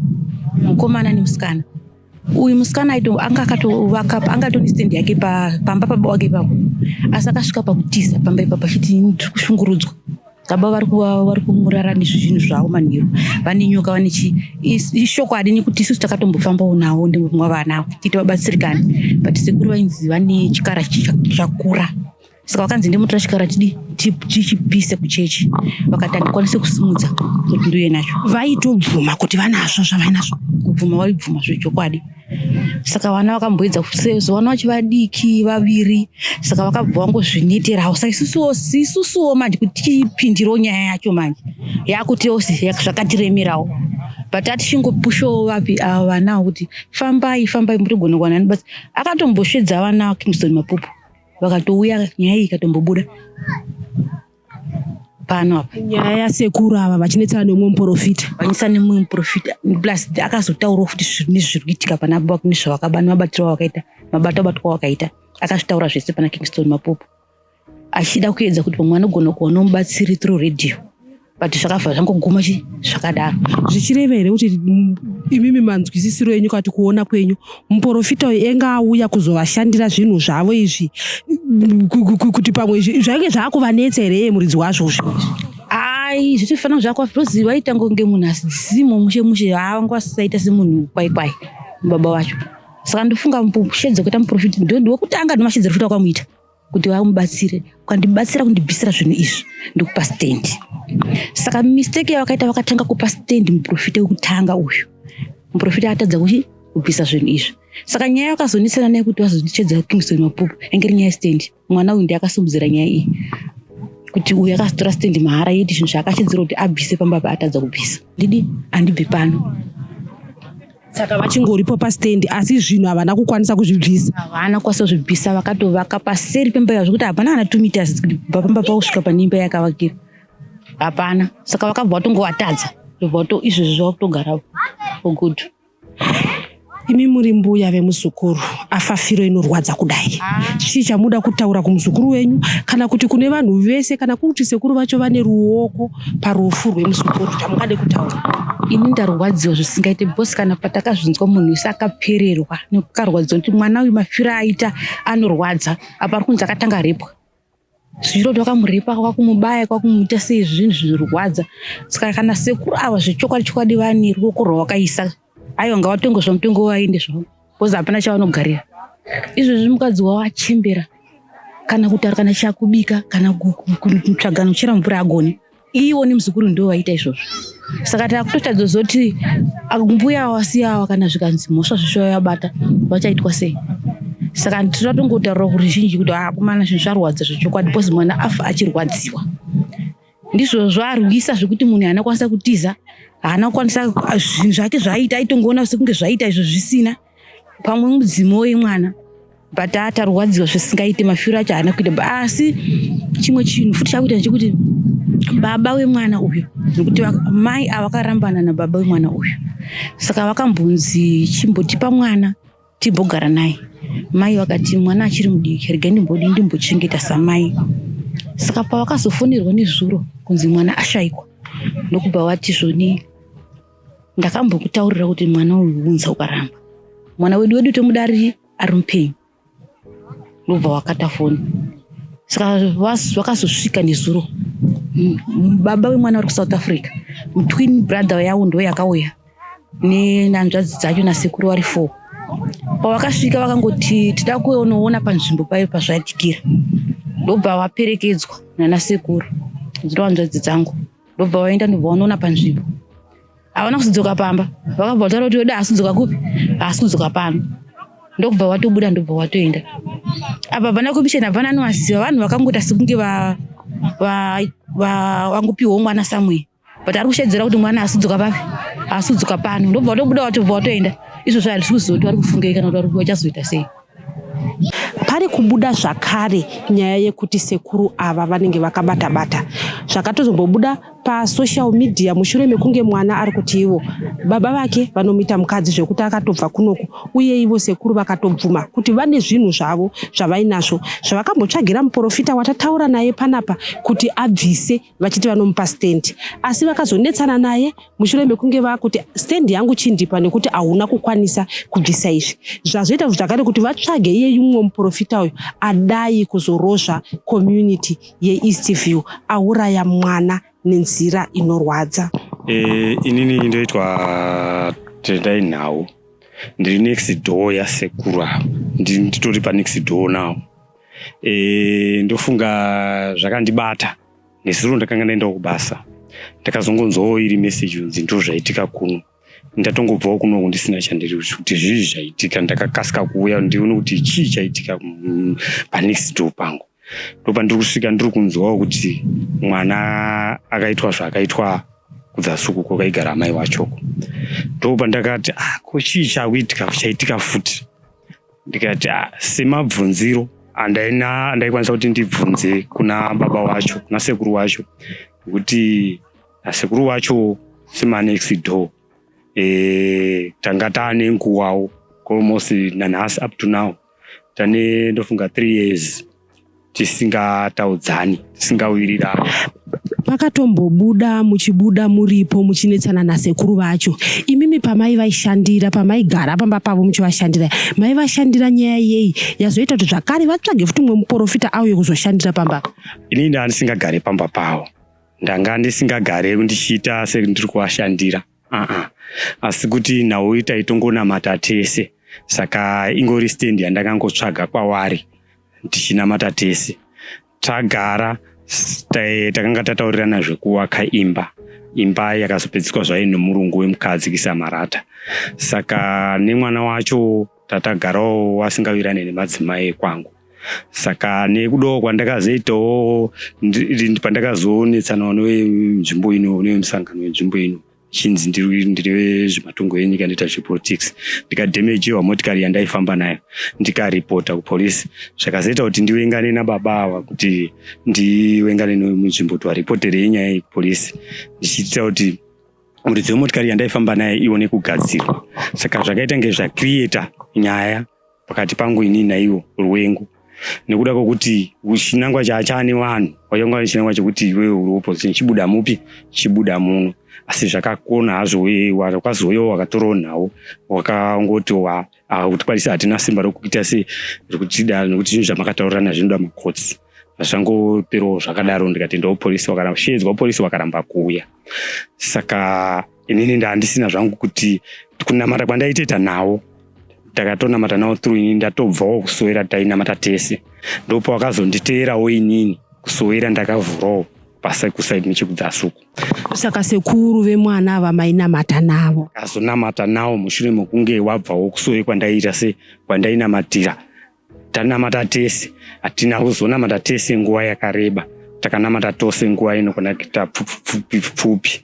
mukomana nemusikana. Uyu musikana anga akatovaka anga atori stand yake pamba pababa wake ipapo asi akasvika pakutiza pamba ipapo achiti ndiri kushungurudzwa. Baba vari kumurara nezvinhu zvavo manheru vane nyoka vane chii. Ishokwadi nekuti isusu takatombofambawo navo ndimwe vana tiiti vabatsirikane but sekuru vainzi vane chikara chakura. Saka vakanzi ndimutora chikara tidi tichipise kuchechi vakati handikwanise kusimudza kuti ndiuye nacho. Vaitobvuma kuti vanazvo zvavainazvo. Kubvuma vaibvuma zvechokwadi. Saka vana vakamboedza sezvo vana vacho vadiki vaviri saka vakabva vangozvineterawo. Saka isusuwo manje kuti tichipindirawo nyaya yacho manje yakutiwo zvakatiremerawo. But atichingopushawo vapi ava vana kuti fambai fambai murigona kuwana basa. Akatombosvedza vana Kingston Mapupu vakatouya nyaya iyi ikatombobuda pano apa. Nyaya yasekuru ava vachinetsana nemumwe muprofita. Vachinetsana nemumwe muprofita plus akazotaurawo futi nezviri kuitika pana baba nezvavakaba nemabatiro avakaita mabato abatwa wakaita akazvitaura zvese pana Kingston Mapupu achida kuedza kuti pamwe anogona kuwana mubatsiri through radio but zvakabva zvangoguma chi zvakadaro. Zvichireva here kuti imimi manzwisisiro enyu kana kuti kuona kwenyu muprofita uyu enga auya kuzovashandira zvinhu zvavo izvi kuti pamwe zvainge zvakuvanetsa here iye muridzi wazvo zvinhu izvi? Ai zvichifanira zvakwa because vaita kunge munhu asimo mushe mushe vanga vasaita semunhu kwai kwai baba vacho. Saka ndofunga shedzo kuita muprofita ndokutanga ndomashedzero futi wakamuita kuti vamubatsire ukandibatsira kundibvisira zvinhu izvi ndokupa stand. Saka mistake yavakaita vakatanga kupa stand muprofita wekutanga uyu. Muprofita atadza kuchi kubvisa zvinhu izvi. Saka nyaya yakazonetsana naye kuti vazondichedza Kingston Mapupu yange iri nyaya yestand. Mwana uyu ndiye akasimudzira nyaya iyi kuti uyu akazotora stand mahara yeti zvinhu zvaakashedzera kuti abvise pamba apa atadza kubvisa. Ndidi andibve pano. Saka vachingoripo pastand asi zvinhu havana kukwanisa kuzvibvisa. Havana kukwanisa kuzvibvisa vakatovaka paseri pemba yavo zvekuti hapana kana 2 meters kuti kubva pamba pavo kusvika pane imba yakavakirwa. Hapana. Saka vakabva vatongovatadza. Ndobva vato izvezvi zvava kutogara for good. Imi muri mbuya vemuzukuru afa firo inorwadza kudai. Chii chamuda kutaura kumuzukuru wenyu kana kuti kune vanhu vese kana kuri kuti sekuru vacho vane ruoko parufu rwemuzukuru chamungade kutaura? Ini ndarwadziwa zvisingaite because kana patakazvinzwa munhu wese akapererwa nekukarwadziwa kuti mwana uyu mafiro aita anorwadza apa ari kunzi akatanga repwa. Zviro kuti vakamurepa kwakumubaya kwakumuita sei zvinhu zvinorwadza. Saka kana sekuru ava zvechokwadi chokwadi vane ruoko rwavakaisa aiwa ngavatonge zvamutongo vaende zvavo because hapana chavanogarira. Izvezvi mukadzi wavo achembera kana kutaura kana chakubika kana kutsvaga nochera mvura agoni. Iwo nemuzukuru ndo vaita izvozvo. Saka takutotadza zoti mbuya wasiya awa kana zvikanzi mhosva zvishoya yabata vachaitwa sei. Saka tinotongotaura kuruzhinji kuti akomana zvinhu zvarwadza zvechokwadi because mwana afa achirwadziwa. Ndizvo zvarwisa zvekuti munhu haana kukwanisa kutiza, haana kukwanisa zvinhu zvake zvaaita aitongoona sekunge zvaita izvo zvisina. Pamwe mudzimu wemwana but atarwadziwa zvisingaite mafiro acho haana kuita. Asi chimwe chinhu futi chakuita ndechekuti baba wemwana uyu, nekuti mai ava vakarambana nababa wemwana uyu, saka vakambonzi chimbotipa mwana timbogara naye. Mai vakati mwana achiri mudiki, regai ndimbodi ndimbochengeta samai. Saka pavakazofonerwa nezuro kunzi mwana ashaikwa, ndokubva vati zvoni ndakambokutaurira kuti mwana uyu unza ukaramba, mwana wedu wedu tomuda ari mupenyu. Ndobva wakata foni. Saka vakazosvika nezuro, baba wemwana vari kuSouth Africa, twin brother yavo ndo yakauya nenhanzvadzi dzacho nasekuru vari 4. Pavakasvika vakangoti tida kuonoona panzvimbo payo pazvaitikira, ndobva vaperekedzwa nana sekuru dzino hanzvadzi dzangu, ndobva vaenda ndobva vanoona panzvimbo. Havana kuzodzoka pamba, vakabva vataura kuti wedu haasi kudzoka kupi, haasi kudzoka pano. Ndokubva vatobuda ndobva vatoenda. Apa hapana commission, hapana anovaziva, vanhu vakangoita sekunge vangopiwawo mwana somewhere, but ari kushedzera kuti mwana haasi kudzoka papi, haasi kudzoka pano. Ndobva vatobuda vatobva vatoenda. Izvozvo handisi kuziva kuti vari kufungei kana kuti vachazoita sei. Pari kubuda zvakare nyaya yekuti sekuru ava vanenge vakabata bata zvakatozombobuda pasocial media mushure mekunge mwana ari kuti ivo baba vake vanomuita mukadzi zvekuti akatobva kunoku, uye ivo sekuru vakatobvuma kuti vane zvinhu zvavo zvavainazvo zvavakambotsvagira muprofita watataura naye panapa kuti abvise, vachiti vanomupa stand, asi vakazonetsana naye mushure mekunge vakuti stand yangu chindipa nekuti hauna kukwanisa kubvisa izvi. Zvazoita zvakare kuti vatsvage iye mumwe muprofita uyu adai kuzorozva community yeEastview, auraya mwana nenzira inorwadza. Inini ndoitwa Tendai Nhau, ndiri next door yasekuru ava, nditori panext door now. Ndofunga zvakandibata nezuro ndakanga ndaendawo kubasa, ndakazongonzwawo iri message kunzi ndo zvaitika kuno. Ndatongobvawo kunoku ndisina chandiri kuti zvii zvaitika, ndakakasika kuuya ndione kuti chii chaitika panext door pangu. Ndopandiri kusvika ndiri kunzwawo kuti mwana akaitwa zvaakaitwa kudzasuku kwakaigara amai wachoko. Ndopandakati ko chii chakuitika chaitika futi. Ndikati semabvunziro andaikwanisa kuti ndibvunze kuna baba wacho, kuna sekuru wacho, nekuti sekuru wacho semanext door tanga taane nguwawo almost nanhasi up to now tane ndofunga 3 years tisingataudzani, tisingawirirani. Pakatombobuda muchibuda muripo muchinetsana nasekuru vacho, imimi pamai vaishandira, pamaigara pamba pavo muchivashandira, maivashandira nyaya yei yazoita kuti zvakare vatsvage futi mumwe muprofita auye kuzoshandira pamba? Inini ndanga ndisingagare pamba pavo, ndanga ndisingagare ndichiita sendiri kuvashandira, asi kuti nhau taitongonamata tese, saka ingori stand yandakangotsvaga kwavari tichinamata tese. Tagara takanga tataurirana zvekuwaka imba, imba yakazopedziswa zvayo nemurungu wemukadzi kuisa marata. Saka nemwana wacho tatagarawo asingawirirane nemadzimai ekwangu. Saka nekudawo kwandakazoitawo pandakazonetsanawo nevenzvimbo ino, nevemusangano wenzvimbo ino, chinzi ndiri vezvematongo enyika, ndoita zvepolitics, ndikadhemejewa motikari yandaifamba nayo, ndikaripota kupolisi. Zvakazoita kuti ndiwengane nababa ava, kuti ndiwengane nemunzvimbo kuti varipoterei nyaya iyi kupolisi, ndichiitira kuti muridzi wemotikari yandaifamba nayo ione kugadzirwa. Saka zvakaita nge zvacreata nyaya pakati pangu inini naiwo ruwengo, nekuda kwokuti chinangwa chaane vanhu vachanga vane chinangwa chekuti iwewe uri opposition, chibuda mupi, chibuda muno. Asi zvakakona hazvo, wakazouyawo wakatorawo nhau, wakangoti kutikwanisa hatina simba rokuita se rokutida, nekuti zvinhu zvamakataurirana zvinoda makotsi. Zvangoperawo zvakadaro, ndikatendawo polisi, vakarashedzwa polisi vakaramba kuuya. Saka inini ndandisina zvangu kuti kunamata kwandaitoita nawo, takatonamata nawo through inini ndatobvawo kusowera, tainamata tese. Ndopa wakazonditeerawo inini kusowera, ndakavhurawo Kusaidi nechekudzasi uku. Saka sekuru vemwana ava mainamata navo? Akazonamata nawo mushure mekunge wabvawo kusowe kwandaiita se kwandainamatira. Tanamata tese, hatina kuzonamata tese nguva yakareba, takanamata tose nguva inokwana kuita pfupi pfupi.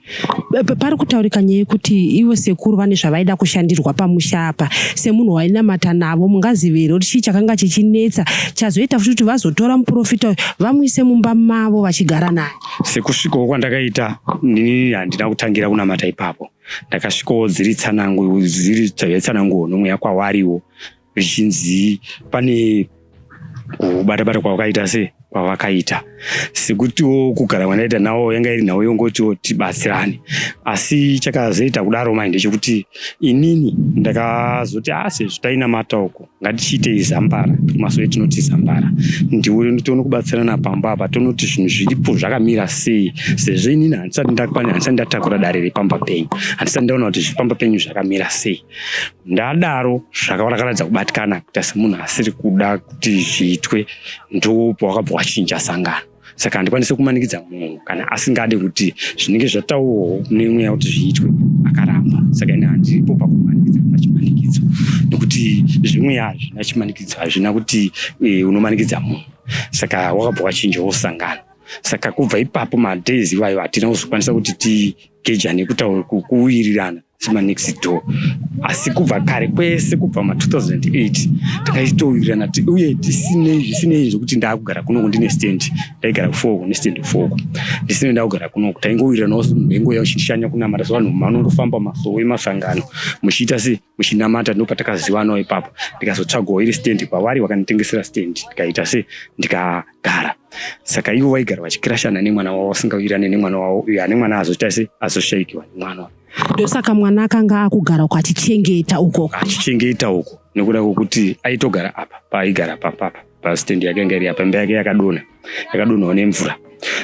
Pari kutaurika nyaya yekuti ivo sekuru vane zvavaida kushandirwa pamusha apa. Semunhu wainamata navo, mungazive here kuti chii chakanga chichinetsa chazoita futi kuti vazotora muprofita uyu vamuise mumba mavo vachigara naye? Sekusvikawo kwandakaita inini, handina kutangira kunamata ipapo. Ndakasvikawo dziri tsanangu, dziri tsananguo nomweya kwawariwo, zvichinzi pane kubata bata kwavakaita se kwavakaita, sekutiwo kugara kwandaita nawo yanga iri nhau yongotiwo tibatsirane. Asi chakazoita kudaro mai ndechekuti inini ndakazoti, a sezvo tainamata uko, ngatichiitei zambara. Kumasowe tinoti zambara, ndiwe tione kubatsirana pamba apa, tonoti zvinhu zviripo zvakamira sei, sezvo inini handisati ndakwana, handisati ndatakura dare repamba penyu, handisati ndaona kuti zvipamba penyu zvakamira sei. Ndadaro zvakaratidza kubatikana, kuita semunhu asiri kuda kuti zviitwe. Ndipo wakabva wachinja sangano. Saka handikwanisi kumanikidza munhu kana asingade kuti zvinenge zvataurwawo nemweya kuti zviitwe, akaramba. Saka ini handiripo pakumanikidza pachimanikidzo, nekuti zvemweya hazvina chimanikidzo, hazvina kuti unomanikidza munhu. Saka wakabva wachinjawo sangano. Saka kubva ipapo, madays iwayo, hatina kuzokwanisa kuti tigejane, kutaura, kuwirirana semanext door. Asi kubva kare kwese, kubva ma2008, takaitowirirana uye tisinei, zvisinei zvekuti ndaakugara kunoku ndine stand. Ndaigara kufoko nestand foko, ndisinei ndakugara kunoku, taingowiriranawo. Ndaingouya uchishanya kunamata sevanhu vanongofamba masowe, masangano, muchiita se muchinamata. Ndo patakazivanawo ipapo. Ndikazotsvagawo iri stand kwavari, vakanditengesera stand, ndikaita se ndikagara. Saka ivo vaigara vachikirashana nemwana wavo, vasingawirirane nemwana wavo uyo ane mwana azoita se azoshayikiwa nemwana. Ndosaka mwana akanga akugara uko achichengeta uko. Achichengeta uko, nekuda kwekuti aitogara apa paaigara papapa pastendi yake yanga iri apa. Imba yake yakadonha, yakadonhawo nemvura.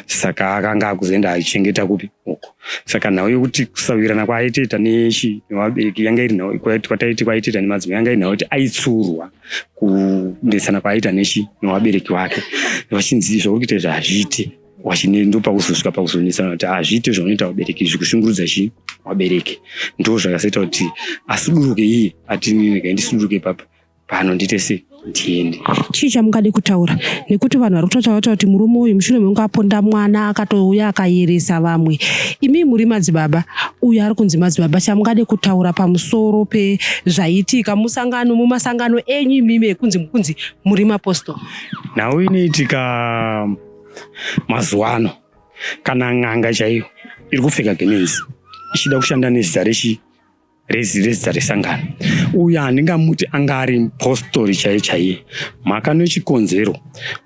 Saka akanga akuzoenda achichengeta kupi? Uko. Saka nhau yekuti kusawirirana kwaaitoita nechi nevabereki yanga iri nhau kwataiti kwaitoita nemadzimai, yanga iri nhau yekuti aitsurwa kunetsana kwaaita nechi nevabereki vake, vachinzi zvauri kuita izvi hazviiti. Ndo pakuzosvika pakuzonetsana kuti hazviiti zvaunoita vabereki izvi, kushungurudza chi vabereki. Ndo zvakazoita kuti asuduruke iye, ati regai ndisuduruke papa pano, ndiite se ndiende. Chii chamungade kutaura, nekuti vanhu vari kutotaura kuti murume uyu mushure mekunge aponda mwana akatouya akayeresa vamwe? Imi muri madzibaba, uyu ari kunzi madzibaba, chamungade kutaura pamusoro pezvaitika musangano, mumasangano enyu imimi ekunzi kunzi muri mapostori? Nhau inoitika mazuva ano, kana n'anga chaiyo iri kupfeka gemenzi ichida kushanda nezita rechi rezita resangano, uyu handingamuti anga ari mupostori chaiye chaiye. Mhaka nechikonzero,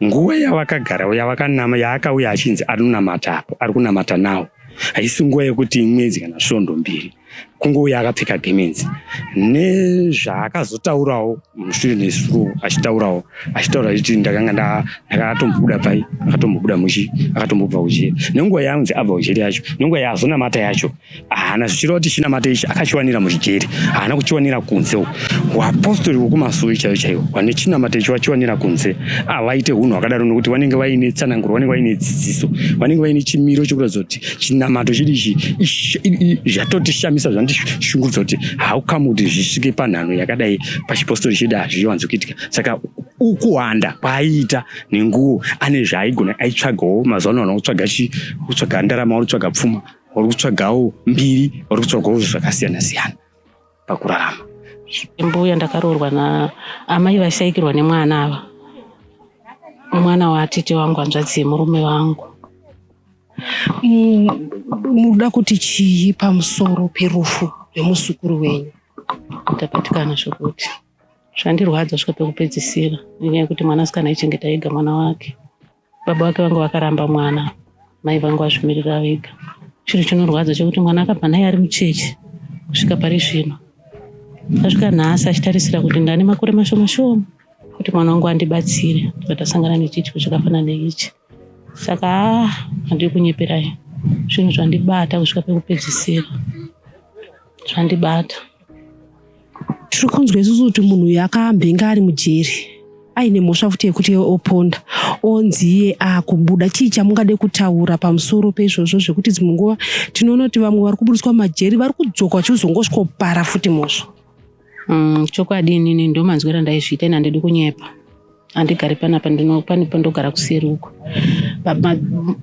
nguva yavakagara, yavakanama, yaakauya achinzi anonamata apo ari kunamata nawo, haisi nguva yekuti mwedzi kana svondo mbiri kungouya akapfeka gemenzi. Nezvaakazotaurawo mushure nesuro, achitaurawo, achitaura achiti ndakanga ndakatombobuda pai, akatombobuda muchi, akatombobva kujeri. Nenguva yaanzi abva kujeri yacho, nenguva yaazonamata yacho, haana, zvichireva kuti chinamato ichi akachiwanira muchijeri, haana kuchiwanira kunze uku. Vapostori vokumasowe chaivo chaivo vane chinamato ichi vachiwanira kunze havaite unhu hwakadaro, nokuti vanenge vaine tsananguro, vanenge vaine dzidziso, vanenge vaine chimiro chekuratidza kuti chinamato chedu ichi zvatotishamisa, zvandishungurudza kuti haukamu kuti zvisvike panhano yakadai. Pachipostori chedu hazviwanzi kuitika. Saka ukuwanda kwaaiita nenguo, ane zvaaigona, aitsvagawo. Mazuva ano vanhu vakutsvaga chi kutsvaga ndarama, vari kutsvaga pfuma, vari kutsvagawo mbiri, vari kutsvagawo zvakasiyana siyana pakurarama. Mbuya ndakaroorwa naamai vashaikirwa nemwana ava, mwana watete wangu, hanzvadzi yemurume wangu. Munoda kuti chii pamusoro perufu rwemuzukuru wenyu? Ndabatikana zvokuti zvandirwadza svika pekupedzisira, nenyaya yekuti mwanasikana aichengeta ega mwana wake. Baba vake vanga vakaramba mwana, mai vangu vazvimirira vega. Chinhu chinorwadza chekuti mwana akabva naye ari muchechi kusvika pari zvino, asvika nhasi achitarisira kuti ndane makore mashoma shoma kuti mwana wangu andibatsire, tasangana nechiitiko chakafanana neichi. Saka haa, handiri kunyeperai, zvinhu zvandibata kusvika pekupedzisira, zvandibata. Tiri kunzwa isusu kuti munhu uyu akambenge ari mujeri. Aine mhosva futi yekuti oponda onzi iye akubuda. Chii chamungade kutaura pamusoro peizvozvo zvekuti dzimwe nguva tinoona kuti vamwe vari kubudiswa mumajeri vari kudzoka vachizongosvikopara futi mhosva? Chokwadi inini ndo manzwiro andaizviita, ini handidi kunyepa. Handigari panapa, pane pandogara kuseri uko.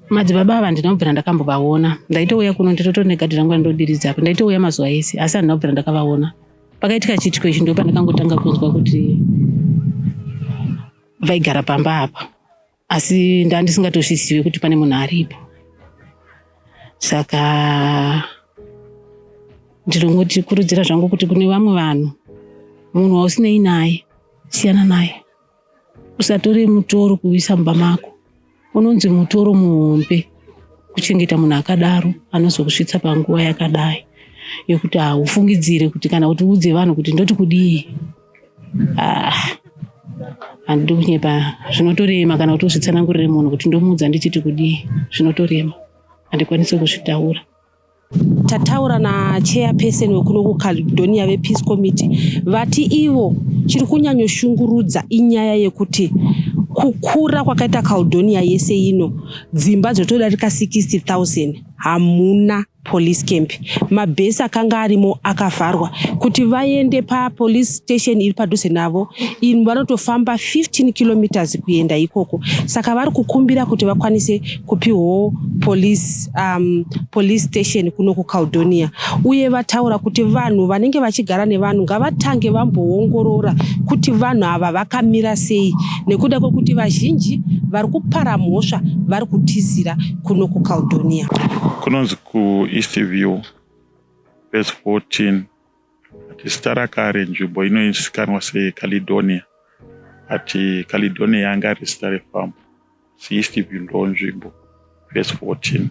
Madzibaba ava handina kubvira ndakambovaona. Ndaitouya kuno nditotori negadhi rangu randodiridza apa, ndaitouya mazuva ese, asi handina kubvira ndakavaona. Pakaitika chiitiko ichi ndo pandakangotanga kunzwa kuti vaigara pamba apa, asi ndandisingatozvizive kuti pane munhu aripo. Saka ndinongoti kurudzira zvangu kuti kune vamwe vanhu, munhu wausinei naye siyana naye, usatore mutoro kuisa mumba mako. Unonzi mutoro muhombe kuchengeta munhu akadaro anozokusvitsa panguva yakadai yekuti haufungidzire kuti kana kuti uudze vanhu kuti ndoti kudii. Handidi kunyepa, zvinotorema kana kuti uzvitsanangurire munhu kuti ndomuudza ndichiti kudii, zvinotorema, handikwanisi kuzvitaura. Tataura nachairperson wekuno kuCaledonia vePeace Committee, vati ivo chiri kunyanyoshungurudza inyaya yekuti kukura kwakaita Caledonia yese ino, dzimba dzotodarika 60,000 hamuna police camp. Mabhesi akanga arimo akavharwa kuti vaende papolice station iri padhuze navo, imi vanotofamba 15 kilometers kuenda ikoko. Saka vari kukumbira kuti vakwanise kupiwawo police station kuno kuCaledonia. Uye vataura kuti vanhu vanenge vachigara nevanhu ngavatange vamboongorora kuti vanhu ava vakamira sei, nekuda kwekuti vazhinji vari kupara mhosva vari kutizira kuno kuCaledonia. Kunonzi kuEast View, verse 14, ati zita rakare nzvimbo inozikanwa seCaledonia, ati Caledonia yanga ari zita refamu, East View ndo nzvimbo, verse 14.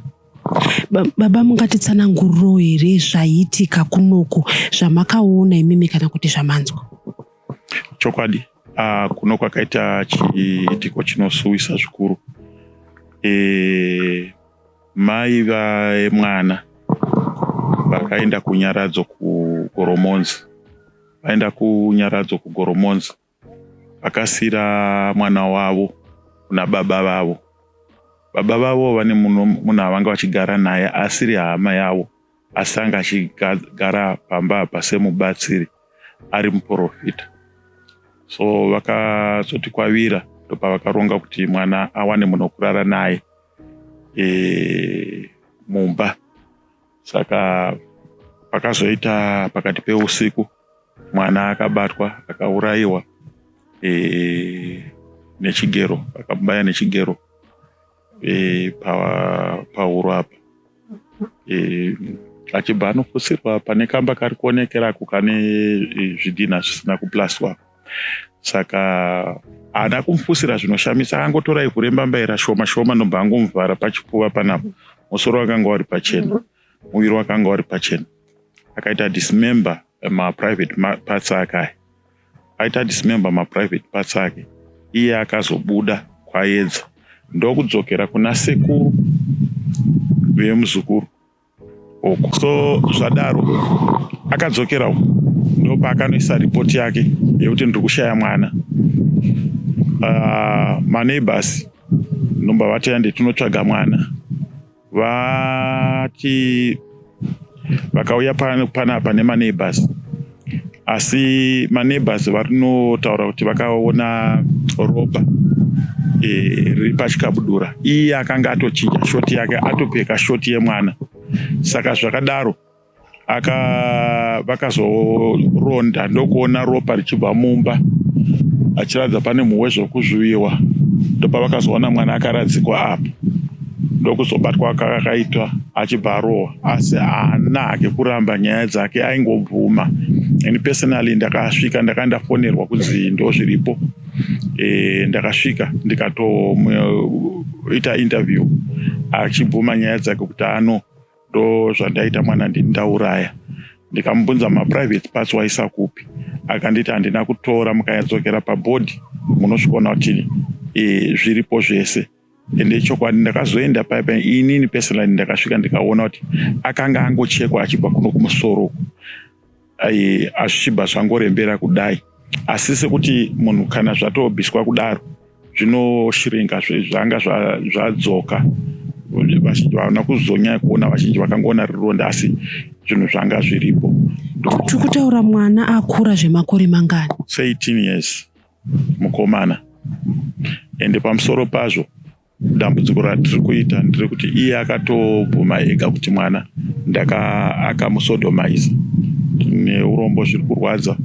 Baba, mungatitsananguriro here zvaiitika kunoku, zvamakaona imimi kana kuti zvamanzwa? Chokwadi, kuno kwakaita chiitiko chinosuwisa zvikuru. Mai vemwana vakaenda kunyaradzo kuGoromonzi, vaenda kunyaradzo kuGoromonzi, vakasira mwana wavo kuna baba vavo. Baba vavo vane munhu avanga vachigara naye asiri hama yavo, asi anga achigara pamba apa semubatsiri, ari muprofita. So vakazoti kwavira ndopavakaronga kuti mwana awane munhu wekurara naye mumba. Saka pakazoita pakati peusiku mwana akabatwa akaurayiwa nechigero, akamubaya nechigero pahuro apa, achibva anofusirwa pane kamba kari kuonekera ako kane zvidhinha zvisina kuplaswa. Saka haana kumufusira zvinoshamisa, akangotora ivhu rembambaira shoma shoma ndobva angomuvhara pachipfuva panapa. Musoro wakanga uri pachena, muviri wakanga uri pachena. Akaita dismember maprivate parts ake aya, aita dismember maprivate parts ake, iye akazobuda kwaedza ndokudzokera kuna sekuru vemuzukuru uko. So zvadaro akadzokera uko ndopaakanoisa ripoti yake yekuti ndiri kushaya mwana. Maneighbors ndomba vati ande tinotsvaga mwana, vati vakauya panapa nemaneighbors, asi maneighbors varinotaura kuti vakaona ropa riri pachikabudura. Iye akanga atochinja shoti yake, atopfeka shoti yemwana. Saka zvakadaro vakazoronda ndokuona ropa richibva mumba achiratidza pane mhuwe zvekuzviviwa, ndopavakazoona mwana akaradzikwa apo, ndokuzobatwa kakaitwa achibva arohwa. Asi haana hake kuramba nyaya dzake, aingobvuma. And personally ndakasvika, ndakanga ndafonerwa kunzi ndo zviripo. Ndakasvika ndikatoita interview achibvuma nyaya dzake kuti ano ndo zvandaita mwana, ndini ndauraya. Ndikamubvunza maprivate parts waisa kupi, akanditi handina kutora, mukanyadzokera pabhodhi munosvikoona kuti zviripo zvese. Ende chokwadi ndakazoenda paya inini personally ndakasvika ndikaona kuti akanga angochekwa achibva kuno kumusoro uku, azvichibva zvangorembera kudai. Asi sekuti munhu kana zvatobviswa kudaro zvinoshiringa, zvanga zvadzoka. Vazhinji vaona kuzonyanya kuona, vazhinji vakangoona rironda, asi zvinhu zvanga zviripo. Tiri kutaura mwana akura zvemakore mangani? 18 years mukomana. Ende pamusoro pazvo, dambudziko ratiri kuita nderekuti iye akatobvuma ega kuti mwana ndaka akamusodomaiza. Neurombo, zviri kurwadza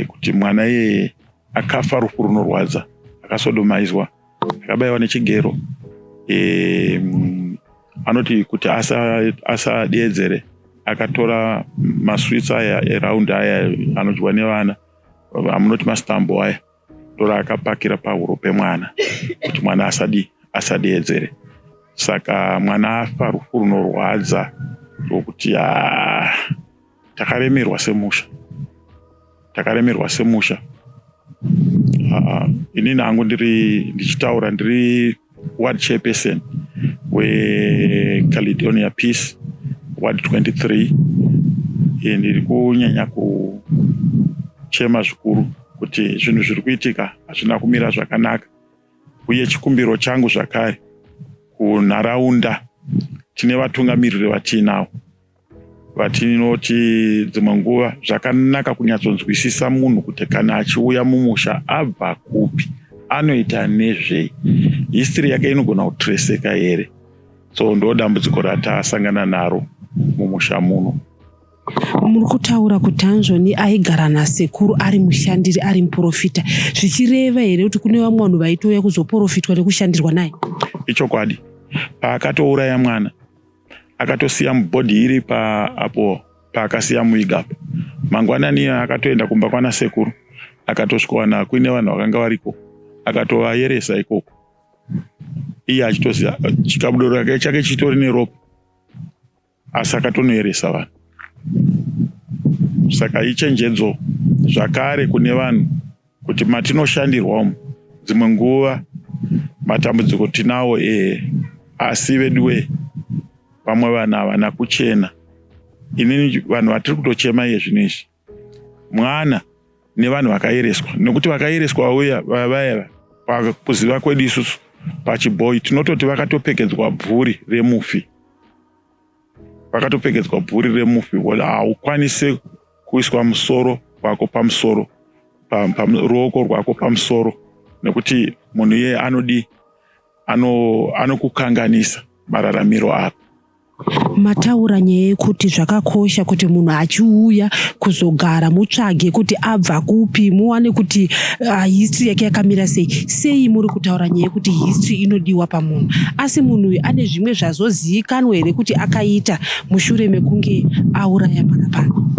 kuti mwana iyeye akafa rufu runorwadza, akasodomaizwa, akabayiwa nechigero. Anoti kuti asadeedzere akatora masweets aya eraundi aya anodyiwa nevana, amunoti mastambo aya, tora akapakira pahuro pemwana kuti mwana asadi asadeedzere. Saka mwana afa rufu runorwadza rwokuti takaremerwa semusha, takaremerwa semusha. Inini hangu ndiri ndichitaura, ndiri ward chairperson weCaledonia Peace, ward 23. Ndiri kunyanya kuchema zvikuru kuti zvinhu zviri kuitika hazvina kumira zvakanaka. Uye chikumbiro changu zvakare kunharaunda, tine vatungamiriri vatiinavo vatinoti dzimwe nguva zvakanaka kunyatsonzwisisa munhu kuti kana achiuya mumusha abva kupi, anoita nezvei, history yake inogona kutreseka here. So ndo dambudziko ratasangana naro mumusha muno. Muri kutaura kuti hanzvoni aigara nasekuru ari mushandiri, ari muprofita, zvichireva here kuti kune vamwe vanhu vaitouya kuzoprofitwa nekushandirwa naye? Ichokwadi. Paakatouraya mwana, akatosiya mubhodhi iri apo paakasiya muiga apa. Mangwanani akatoenda kumba kwana sekuru, akatosvikowana kuine vanhu vakanga variko, akatovayeresa ikoko, iye achitoziva chikabuduro chake chitori neropa, asi akatonoyeresa vanhu. Saka ichenjedzo zvakare kune vanhu kuti matinoshandirwa umu, dzimwe nguva matambudziko tinawo ehe, asi veduwe, vamwe vanhu havana kuchena. Inini vanhu vatiri kutochema iye zvino izvi mwana nevanhu vakayereswa, nekuti vakayereswa uya vaya, pakuziva kwedu isusu pachibhoi tinototi vakatopfekedzwa bvuri remufi, vakatopfekedzwa bvuri remufi. Haukwanisi kuiswa musoro wako pamusoro, ruoko rwako pamusoro, nekuti munhu iyeye anodi anokukanganisa mararamiro ako. Mataura nyaya yekuti zvakakosha kuti munhu achiuya kuzogara mutsvage kuti abva kupi, muwane kuti history yake yakamira sei. Sei muri kutaura nyaya yekuti history inodiwa pamunhu, asi munhu uyu ane zvimwe zvazozivikanwa here kuti akaita mushure mekunge auraya mwana pano?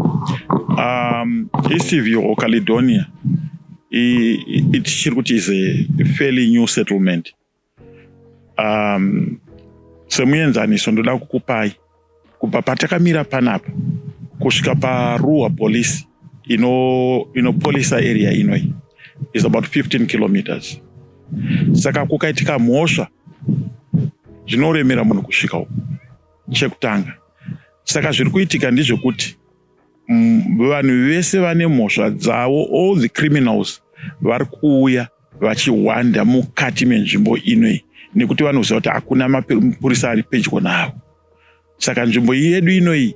Eastview or Caledonia tichiri kuti is a fairly new settlement. Semuenzaniso ndoda kukupai, kubva patakamira panapa kusvika paRuwa Police inopolisa ino area inoi is about 15 kilometers. Saka kukaitika mhosva zvinoremera munhu kusvika uko, chekutanga. Saka zviri kuitika ndezvekuti vanhu vese vane mhosva dzavo, all the criminals, vari kuuya vachihwanda mukati menzvimbo inoi nekuti vanoziva kuti hakuna mapurisa ari pedyo navo. Saka nzvimbo yedu inoi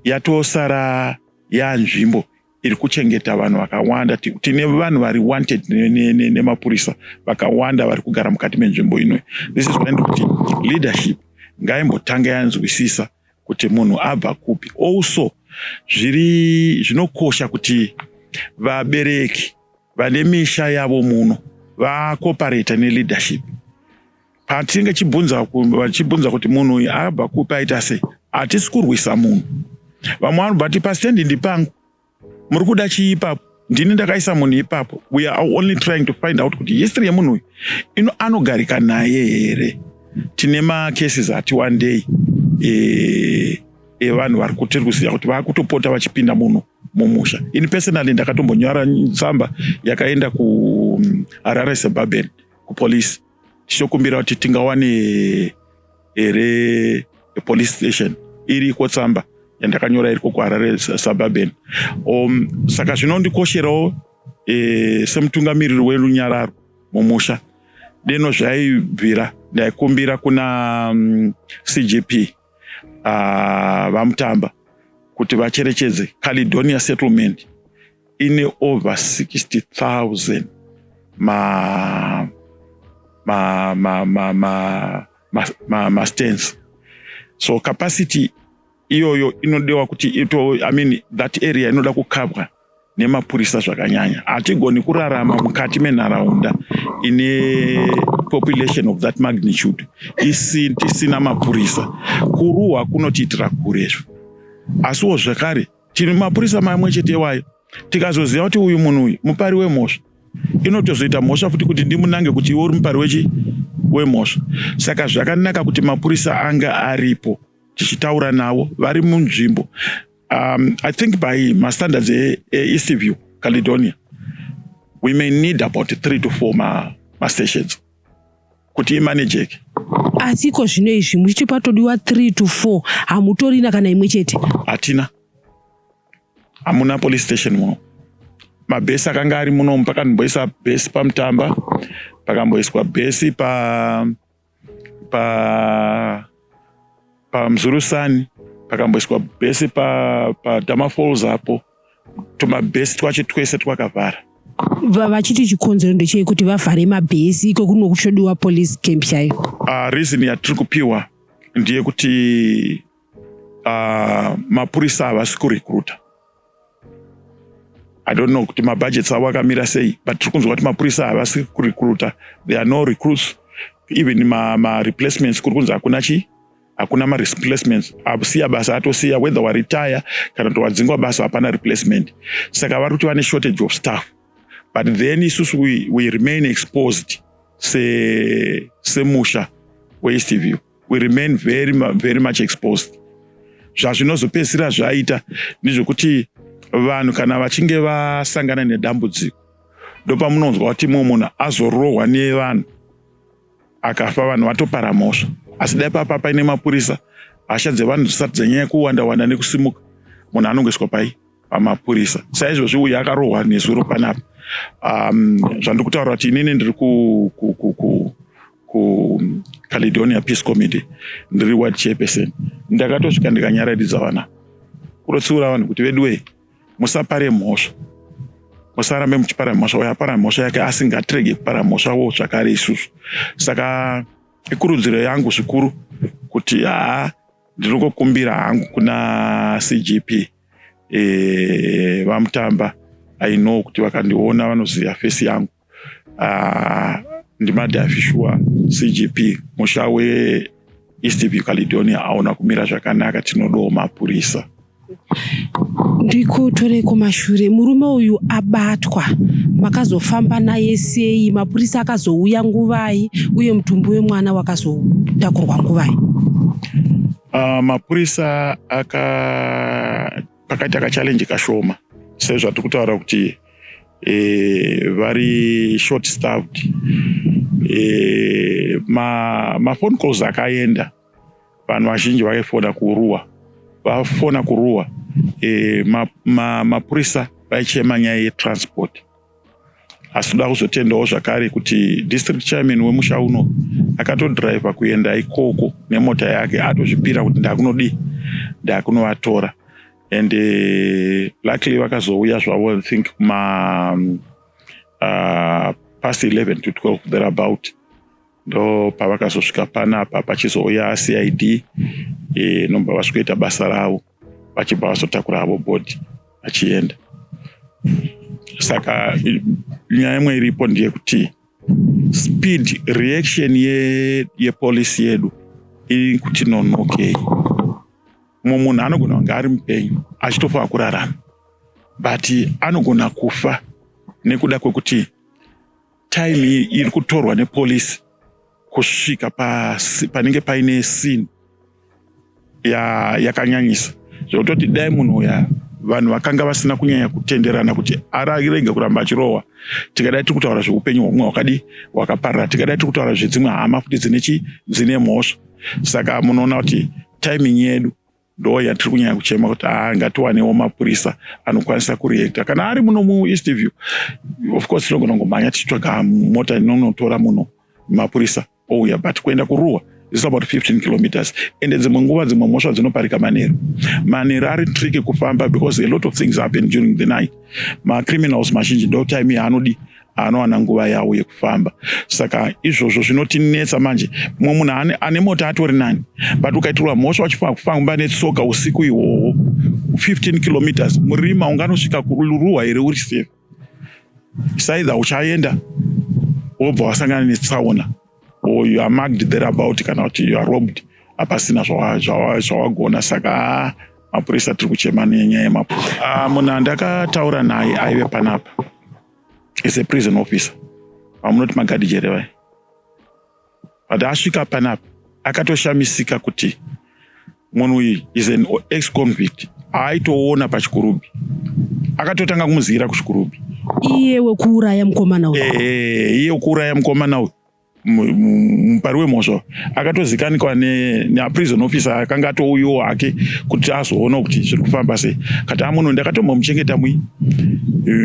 yatosara yanzvimbo iri kuchengeta vanhu vakawanda. Tine vanhu vari wanted nemapurisa vakawanda vari kugara mukati menzvimbo inoi. This is why ndikuti leadership ngaimbotanga yanzwisisa kuti munhu abva kupi. Also zviri zvinokosha kuti vabereki vane misha yavo muno vacooperate neleadership patinenge vachibvunza kuti munhu uyu abva kupi, aita sei. Hatisi kurwisa munhu. Vamwe vanobva ti pastendi ndipangu, muri kuda chii ipapo? Ndini ndakaisa munhu ipapo. We are only trying to find out kuti history yemunhu uyu ino anogarika naye here. Tine macases ati one day evanhu vari kutiri kuziva kuti vakutopota vachipinda muno mumusha. Ini personally ndakatombonyora tsamba yakaenda kuHarare Suburban kupolice tichitokumbira kuti tingawane here police station. Iriko tsamba yandakanyora iriko kuHarare Suburban. Saka zvinondikosherawo. e, semutungamiriri werunyararo mumusha deno zvaibvira ndaikumbira kuna um, cgp uh, vamutamba kuti vacherechedze caledonia settlement ine over 60000 ma ma ma ma ma ma, ma, ma stands so capacity iyoyo inodiwa kuti ito i mean that area inoda kukabwa nemapurisa zvakanyanya hatigoni kurarama mukati menharaunda ine population of that magnitude tisina mapurisa kuruhwa kunotiitira kurezvo asiwo zvekare tine mapurisa mamwe chete iwayo tikazoziva kuti uyu munhu uyu mupari wemhosva inotozoita mhosva futi kuti ndimunange kuti iwe uri mupari wechi wemhosva saka zvakanaka kuti mapurisa anga aripo tichitaura navo vari munzvimbo um, i think by mastandards eEastview Caledonia we may need about three to four mastations ma kuti imanejeke asi iko zvino izvi muchiti patodiwa 3 to 4 hamutorina kana imwe chete hatina hamuna police station muno mabhesi akanga ari munomu pakamboisa bhesi pamutamba pakamboiswa bhesi pa pa pamzurusani pakamboiswa bhesi padama pa falls apo tumabhesi twacho twese twakavhara vachiti chikonzero ndechei kuti vavhare mabhesi iko kuno kuchodiwa police camp chaiyo uh, reason yatiri kupiwa ndeyekuti mapurisa havasi kurecruita i don't know kuti mabudgets avo akamira sei but tiri kunzwa kuti mapurisa havasi kurecruita there are no recruits even mareplacements ma kuri kunzi hakuna chii hakuna mareplacements asiya basa atosiya whether waretire kana kuti wadzingwa basa hapana replacement saka vari kuti vane shortage of staff but then isusu we, we remain exposed semusha se weEastview we remain very, very much exposed zvazvinozopedzisira zvaita ndezvekuti vanhu kana vachinge vasangana nedambudziko ndopamunonzwa kuti mumwe munhu azorohwa nevanhu akafa vanhu vatopara mhosva asi dai papa paine mapurisa hasha dzevanhu dzisati dzanyanya kuwanda wanda nekusimuka munhu anongoiswa pai pamapurisa saizvozvi uyu akarohwa nezuro panapa um, zvandiri kutaura kuti inini ndiri kucaledonia peace committee ndiri ward chairperson ndakatosvika ndikanyararidza vana kutotsiura vanhu kuti veduwei musapare mhosva musarambe muchipara mhosva uyo apara mhosva yake asingatirege kupara mhosvawo zvakare isusu saka ikurudziro yangu zvikuru kuti haa ndiri kukumbira hangu kuna cgp e, vamutamba i know kuti vakandiona vanoziva face yangu ndimadhafi shuwa cgp musha weEastview Caledonia aona kumira zvakanaka tinodawo mapurisa ndikutore kumashure murume uyu abatwa makazofamba naye sei mapurisa akazouya nguvai uye mutumbi wemwana wakazotakurwa nguvai mapurisa aka pakaita kachallenge kashoma sezvatiri kutaura kuti e, vari short staffed e, maphone ma calls akaenda vanhu vazhinji vaifona kuruwa vafona kuruwa e, mapurisa ma, vaichema nyaya yetransport asi toda kuzotendawo zvakare kuti district chairman wemusha uno akatodhiraivha kuenda ikoko nemota yake atozvipira kuti ndakunodii ndakunovatora and luckily vakazouya zvavo i think kuma past 11 to 12 thereabout ndo pavakazosvika panapa pachizouya cid e, nobva vasvikoita basa ravo vachibva vazotakura havo body vachienda saka nyaya imwe iripo ndeyekuti speed reaction yepolisi ye yedu iri kuti nonokei mumwe munhu anogona kunge ari mupenyu achitofa kurarama but anogona kufa nekuda kwekuti time iri kutorwa nepolisi kusvika panenge paine scene yakanyanyisa zvekutoti dai munhu uya vanhu vakanga vasina kunyanya kutenderana kuti arege kuramba achirohwa tikadai tiri kutaura zveupenyu hwomwe hwakadi hwakaparara tikadai tiri kutaura zvedzimwe hama futi dzine chi dzine mhosva saka munoona kuti timing yedu Ndo yatiri kunyanya kuchema kuti haa, ngatiwanewo mapurisa anokwanisa kureacta kana ari muno muEast View. Of course tinogona kungomhanya tichitsvaga mota inonotora muno, mapurisa ouya, but kuenda kuRuwa is about 15 kilometers, ende dzimwe nguva dzimwe mhosva dzinoparika manheru. Manheru ari tricky kufamba because a lot of things happen during the night. Macriminals mazhinji ndo time yaanodi, anowana nguva yavo yekufamba. Saka izvozvo zvinotinetsa. Manje mumwe munhu ane mota atori nani, but ukaitirwa mhosva uchifanira kufamba netsoka usiku ihwohwo 15 kilometers murima, unganosvika kuRuwa here uri safe? Saidha uchaenda wobva wasangana netsaona, or you are mugged thereabout, kana kuti you are robbed, hapasina zvawagona. Saka mapurisa, tiri kuchema nenyaya yemapurisa. Munhu andakataura naye aive panapa is a prison officer, vamunoti magadhijere vai, but asvika panapa akatoshamisika kuti munhu uyu is an ex convict aitoona paChikurubi, akatotanga kumuzivira kuChikurubi. Iye wekuuraya mukomana uyu? Iye wekuuraya mukomana uyu, mupari wemhosva, akatozikanwa neaprison officer akanga atouyiwo hake kuti azoona kuti zviri kufamba sei. Kati amunhu ndakatombomuchengeta mui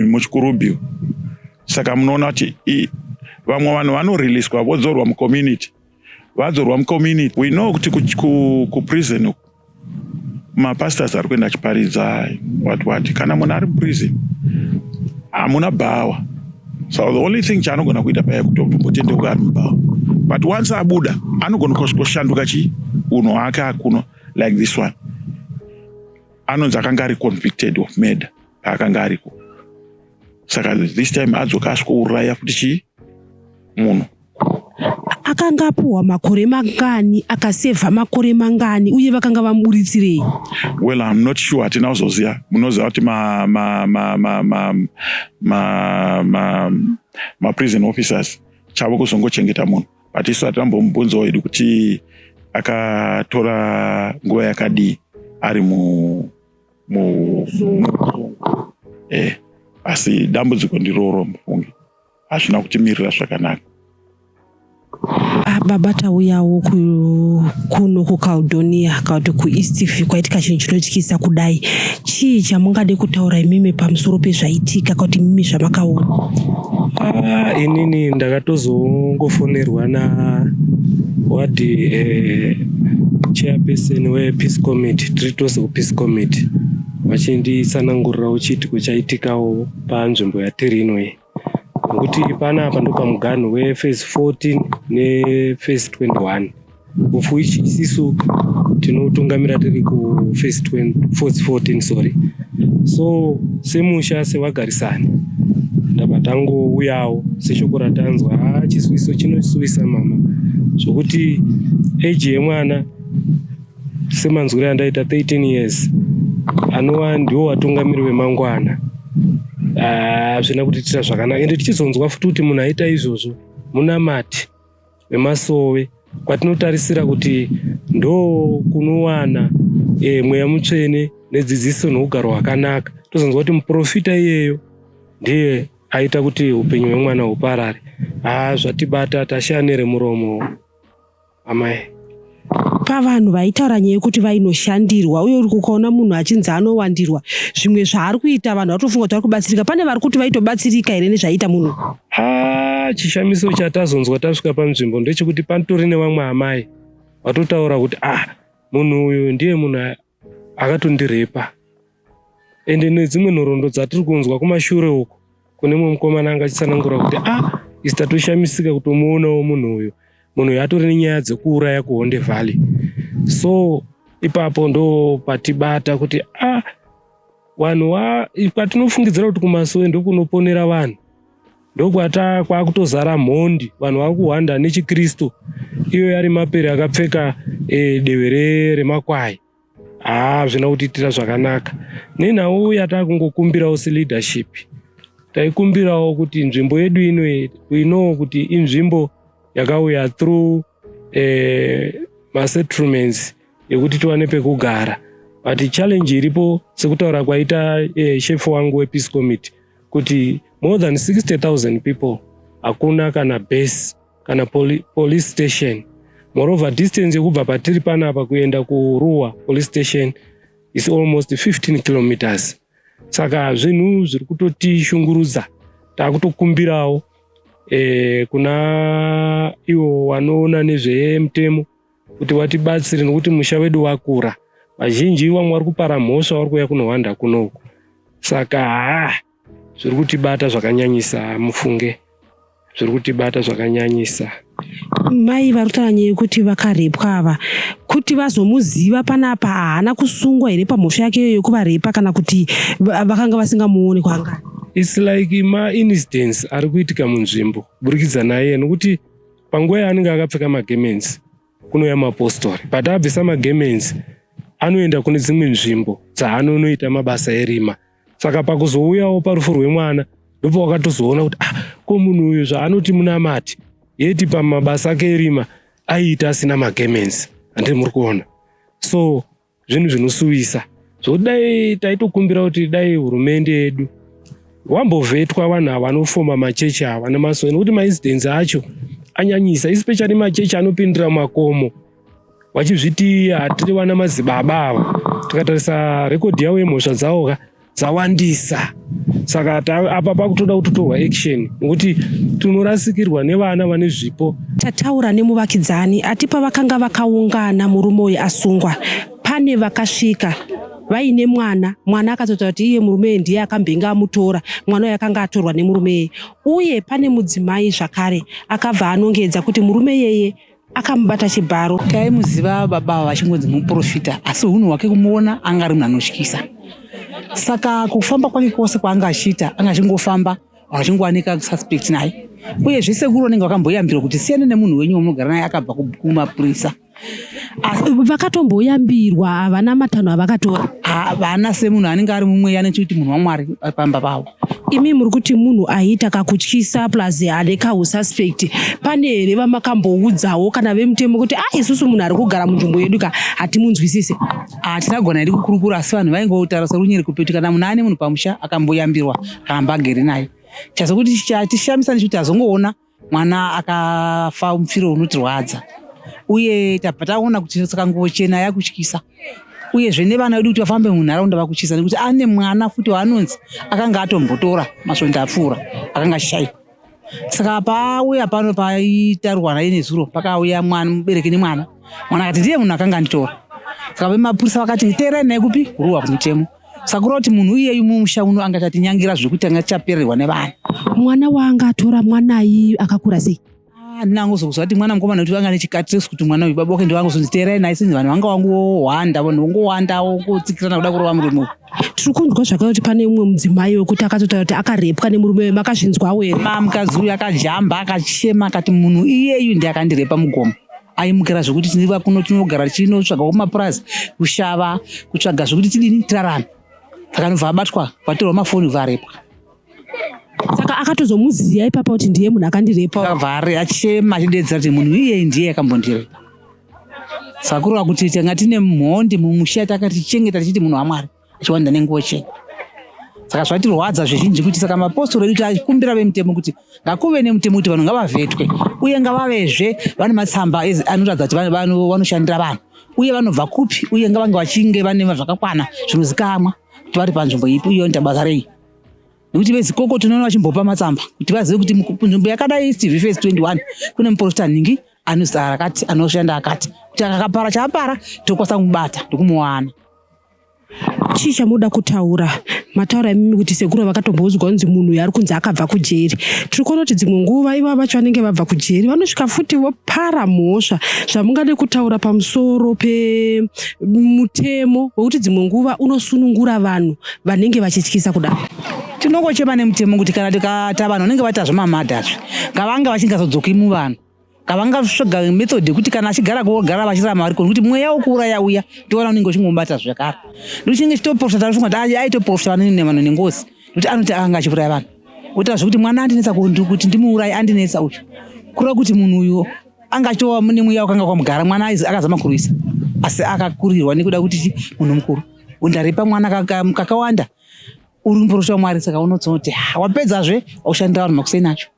muChikurubi. Saka munoona kuti vamwe vanhu vanoreleaswa vodzorwa mucommunity. Vadzorwa mucommunity, we know kuti kuprison uku mapastors ari kuenda achiparidza what what. Kana munhu ari muprison, hamuna bhawa, so the only thing chaanogona kuita paya kutombotendeuka ari mubhawa. But once abuda anogona kushanduka chi unhu hwake akuno. Like this one anonzi akanga ari convicted of murder paakanga ariko, saka this time adzoka asvikouraya futi chii munhu. Akanga apuhwa makore mangani? Akasevha makore mangani? Uye vakanga vamuburitsirei? Well, I'm not sure, hatina kuzoziva. Munoziva kuti maprison officers chavo kuzongochengeta munhu, but isu hatinambomubvunzawo hedu kuti akatora nguva yakadii ari mu mu asi dambudziko ndiroro, mufungi, hazvina kutimirira zvakanaka. Baba, tauyawo kuno kuCaldonia kana kuti kuEastview kwaitika chinhu chinotyisa kudai. Chii chamungade kutaura imimi pamusoro pezvaitika, kana kuti imimi zvamakaona? Ah, inini ndakatozongofonerwa naward chairperson wepeace committee, tiri tose kupeace committee, vachinditsanangurirawo chiitiko chaitikawo panzvimbo yatiri inoyi, nokuti panapa ndo pamuganhu wephase 14 nephase 21, of which isisu tinotungamira tiri kuphase 14, sorry. So semusha, sevagarisani, ndabva tangouyawo seshoko ratanzwa. Haa, chisuwiso chinosuwisa mama, zvokuti age yemwana, semanzwiro andaita, 13 years, anova ndiwo vatungamiri vemangwana. Hazvina kutiitira zvakanaka. Ende tichizonzwa futi kuti munhu aita izvozvo munamati wemasowe, kwatinotarisira kuti ndo kunowana mweya mutsvene nedzidziso nougaro hwakanaka, tozonzwa kuti muprofita iyeyo ndiye aita kuti upenyu hwemwana huparare. Haa, zvatibata, tashaya neremuromo, amai. Pavanhu vaitaura nyaya yekuti vainoshandirwa, uye uri kukaona munhu achinzi anowandirwa zvimwe zvaari kuita, vanhu vatofunga kuti vari kubatsirika. Pane vari kuti vaitobatsirika here nezvaiita munhu? Haa, chishamiso chatazonzwa tasvika panzvimbo ndechekuti patori nevamwe amai vatotaura kuti, ah, munhu uyu ndiye munhu akatondirepa. Ende nedzimwe nhoroondo dzatiri kunzwa kumashure uko, kune mumwe mukomana anga achitsanangura kuti, ah, isi tatoshamisika kutomuonawo munhu uyu, munhu uyu atori nenyaya dzekuuraya kuHonde Valley. So ipapo ndo patibata kuti, ah, vanhu kwatinofungidzira kuti kumasowe ndokunoponera vanhu, ndokwata kwakutozara mhondi, vanhu vari kuhwanda nechikristu, iyo yari mapere akapfeka dehwe remakwai. Haa, zvina kutiitira zvakanaka. Nenhau yatakungokumbirawo seleadership, taikumbirawo kuti nzvimbo yedu ino, we know kuti inzvimbo yakauya through masettlements yekuti tiwane pekugara, but challenge iripo, sekutaura kwaita shefu wangu wepeace committee, kuti more than 60,000 people, hakuna kana base kana police station. Moreover, distance yekubva patiri panapa kuenda kuRuwa police station is almost 15 kilometers. Saka zvinhu zviri kutotishungurudza, takutokumbirawo e, kuna ivo vanoona nezvemutemo kuti vatibatsire nokuti musha wedu wakura. Vazhinji vamwe vari kupara mhosva vari kuuya kunohwanda kunoku, saka haa zviri kutibata zvakanyanyisa mufunge, zviri kutibata zvakanyanyisa. Mai vari kutaura nyaya yekuti vakarepwa ava, kuti vazomuziva panapa haana kusungwa here pamhosva yake iyoyo yekuvarepa kana kuti vakanga vasingamuoni kwaanga? It's like maincidents ari kuitika munzvimbo kuburikidza naye, nokuti panguva yaanenge akapfeka magemenzi kunouya mapostori, but abvisa magemenzi anoenda kune dzimwe nzvimbo dzaanonoita mabasa erima. Saka pakuzouyawo parufu rwemwana ndipo wakatozoona kuti ah, ko munhu uyu zvaanoti munamati yeti pamabasa ake erima aiita asina magemenzi, handiri muri kuona. So zvinhu zvinosuwisa zvokuti dai taitokumbira kuti dai hurumende yedu wambovhetwa vanhu ava vanofoma machechi ava nemasowe, nekuti maincidents acho anyanyisa, especially machechi anopindira makomo vachizviti hatiri vana madzibaba ava. Tikatarisa rekodhi yavo yemhosva dzavo ka dzawandisa, saka apa pakutoda kutotorwa action nekuti tinorasikirwa nevana vane zvipo. Tataura nemuvakidzani ati pavakanga vakaungana murume uyu asungwa, pane vakasvika vaine mwana. Mwana akatotaura kuti iye murume uyu ndiye akambenge amutora, mwana uyu akanga atorwa nemurume iyeye. Uye pane mudzimai zvakare akabva anongedza kuti murume iyeye akamubata chibharo. Taimuziva baba ava vachingonzi muprofita, asi hunhu hwake kumuona anga ari munhu anotyisa. Saka kufamba kwake kwose kwaanga achiita anga achingofamba vanhu vachingowanika suspect naye. Uyezve sekuru vanenge vakamboyambirwa kuti siyana nemunhu wenyu wamunogara naye akabva kumapurisa. Asi vakatomboyambirwa havana matanho avakatora. Havana, semunhu anenge ari mumweya anenge kuti munhu waMwari pamba pavo. Imi muri kuti munhu aiita kakutyisa plus ane kahususpect, pane here vamakamboudzawo kana vemutemo kuti ah, isusu munhu ari kugara munzvimbo yedu ka hatimunzwisise? Hatina hedu kukurukura, asi vanhu vaingotaura serunyere kupi kuti kana munhu ane munhu pamusha akamboyambirwa akaramba agere naye. Chazokuti chatishamisa ndechekuti azongoona mwana akafa mupfiro unotirwadza, uye tabva taona kuti saka nguvo chena yakutyisa. Uyezve nevana vedu kuti vafambe munharaunda vakutyisa, nekuti ane mwana futi waanonzi akanga atombotora masvondo apfuura akanga achishaikwa. Saka paauya pano paitarwa naye nezuro, pakauya mwana mubereki nemwana, mwana akati ndiye munhu akanga anditora. Saka vemapurisa vakati teerai naye kupi kuruwa kumutemo. Saka kureva kuti munhu iyeyu mumusha uno anga chatinyangira zvekuti anga tichapererwa nevana. Mwana waanga atora mwanai akakura sei? Handina angozokuziva kuti mwana mukomana kuti vanga nechikatiresi kuti mwana uyu baba wake ndovangozonzi teerai naye, sinzi vanhu vanga vangowanda, vanhu vongowanda vongotsikirana kuda kurova murume uyu. Tiri kunzwa zvakare kuti pane umwe mudzimai wekuti akatotaura kuti akarepwa nemurume uyu, makazvinzwawo here? Mukadzi uyu akajamba akachema akati munhu iyeyu ndiye akandirepa mugomo. Aimukira zvekuti tiniva kuno tinogara tichinotsvaga kumapurazi kushava kutsvaga zvekuti tidini tirarame. Saka anobva abatwa vatorwa mafoni varepwa. Saka akatozomuziva ipapa kuti ndiye munhu akandirepa. Akabva achema achideedzera kuti munhu iyeyu ndiye akambondirepa. Saka kureva kuti tanga tine mhondi mumusha takatichengeta tichiti munhu waMwari achiwanda nenguvo chena. Saka zvatirwadza zvizhinji kuti saka mapostori edu takumbira vemutemo kuti ngakuve nemutemo kuti vanhu ngavavhetwe, uye ngavavezve vane matsamba anoratidza kuti vanoshandira vanhu, uye vanobva kupi, uye ngavange vachinge vane zvakakwana zvinozikamwa kuti vari panzvimbo ipi uye vanoita basa rei. Nekuti vezikoko tinoona vachimbopa matsamba kuti vazive kuti nzvimbo yakadai Steve Phase 21 kune muprofita nhingi anozita akati anoshanda akati, kuti akapara chaapara tokwanisa kumubata ndokumuwana. Chii chamunoda kutaura? Mataura imimi kuti sekuru vakatomboudzwa kunzi munhu uyu ari kunzi akabva kujeri. Tiri kuona kuti dzimwe nguva ivava vacho vanenge vabva kujeri vanosvika futi vopara mhosva. Zvamungade kutaura pamusoro pemutemo wekuti dzimwe nguva unosunungura vanhu vanenge vachityisa kudaro? Tinongochema nemutemo kuti kana tikata vanhu vanenge vaita zvemamadhazve ngavange vachingazodzoki muvanhu, ngavangatsvaga method yekuti kana achigara kogara vachirama variko, nekuti mweya wekuuraya uya ndowana unenge uchingomubata zvakare. Nekuti chinenge chitoprofita tanofunga kuti aitoprofita vanhu nengozi, nekuti anoti anga achiuraya vanhu, otaura zvekuti mwana andinetsa kuti ndimuuraye, andinetsa uyu, kureva kuti munhu uyu anga achitova nemweya wakanga kwamugara. Mwana akazama kurwisa asi akakurirwa nekuda kuti munhu mukuru undarepa mwana kakawanda, uri muprofita waMwari, saka unotsoti wapedzazve wakushandira vanhu makuseni acho.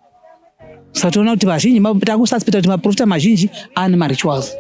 Saka toona kuti vazhinji takususpecta kuti maprofita mazhinji ane marituals.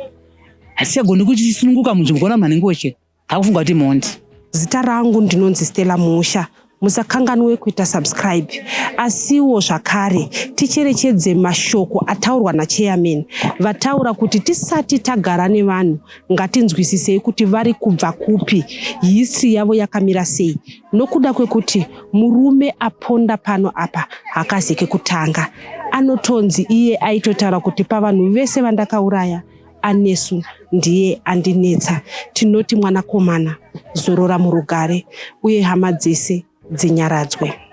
Hatichagoni kuti tisununguka munzvimbo kuona munhu anenge wechena. Takufunga kuti imhondi. Zita rangu ndinonzi Stella Musha. Musakanganwe kuita subscribe. Asiwo zvakare ticherechedze mashoko ataurwa nachairman vataura kuti tisati tagara nevanhu ngatinzwisisei kuti vari kubva kupi, history yavo yakamira sei nokuda kwekuti murume aponda pano apa hakazi kekutanga. Anotonzi iye aitotaura kuti pavanhu vese vandakauraya Anesu ndiye andinetsa. Tinoti mwanakomana zorora murugare uye hama dzese dzinyaradzwe.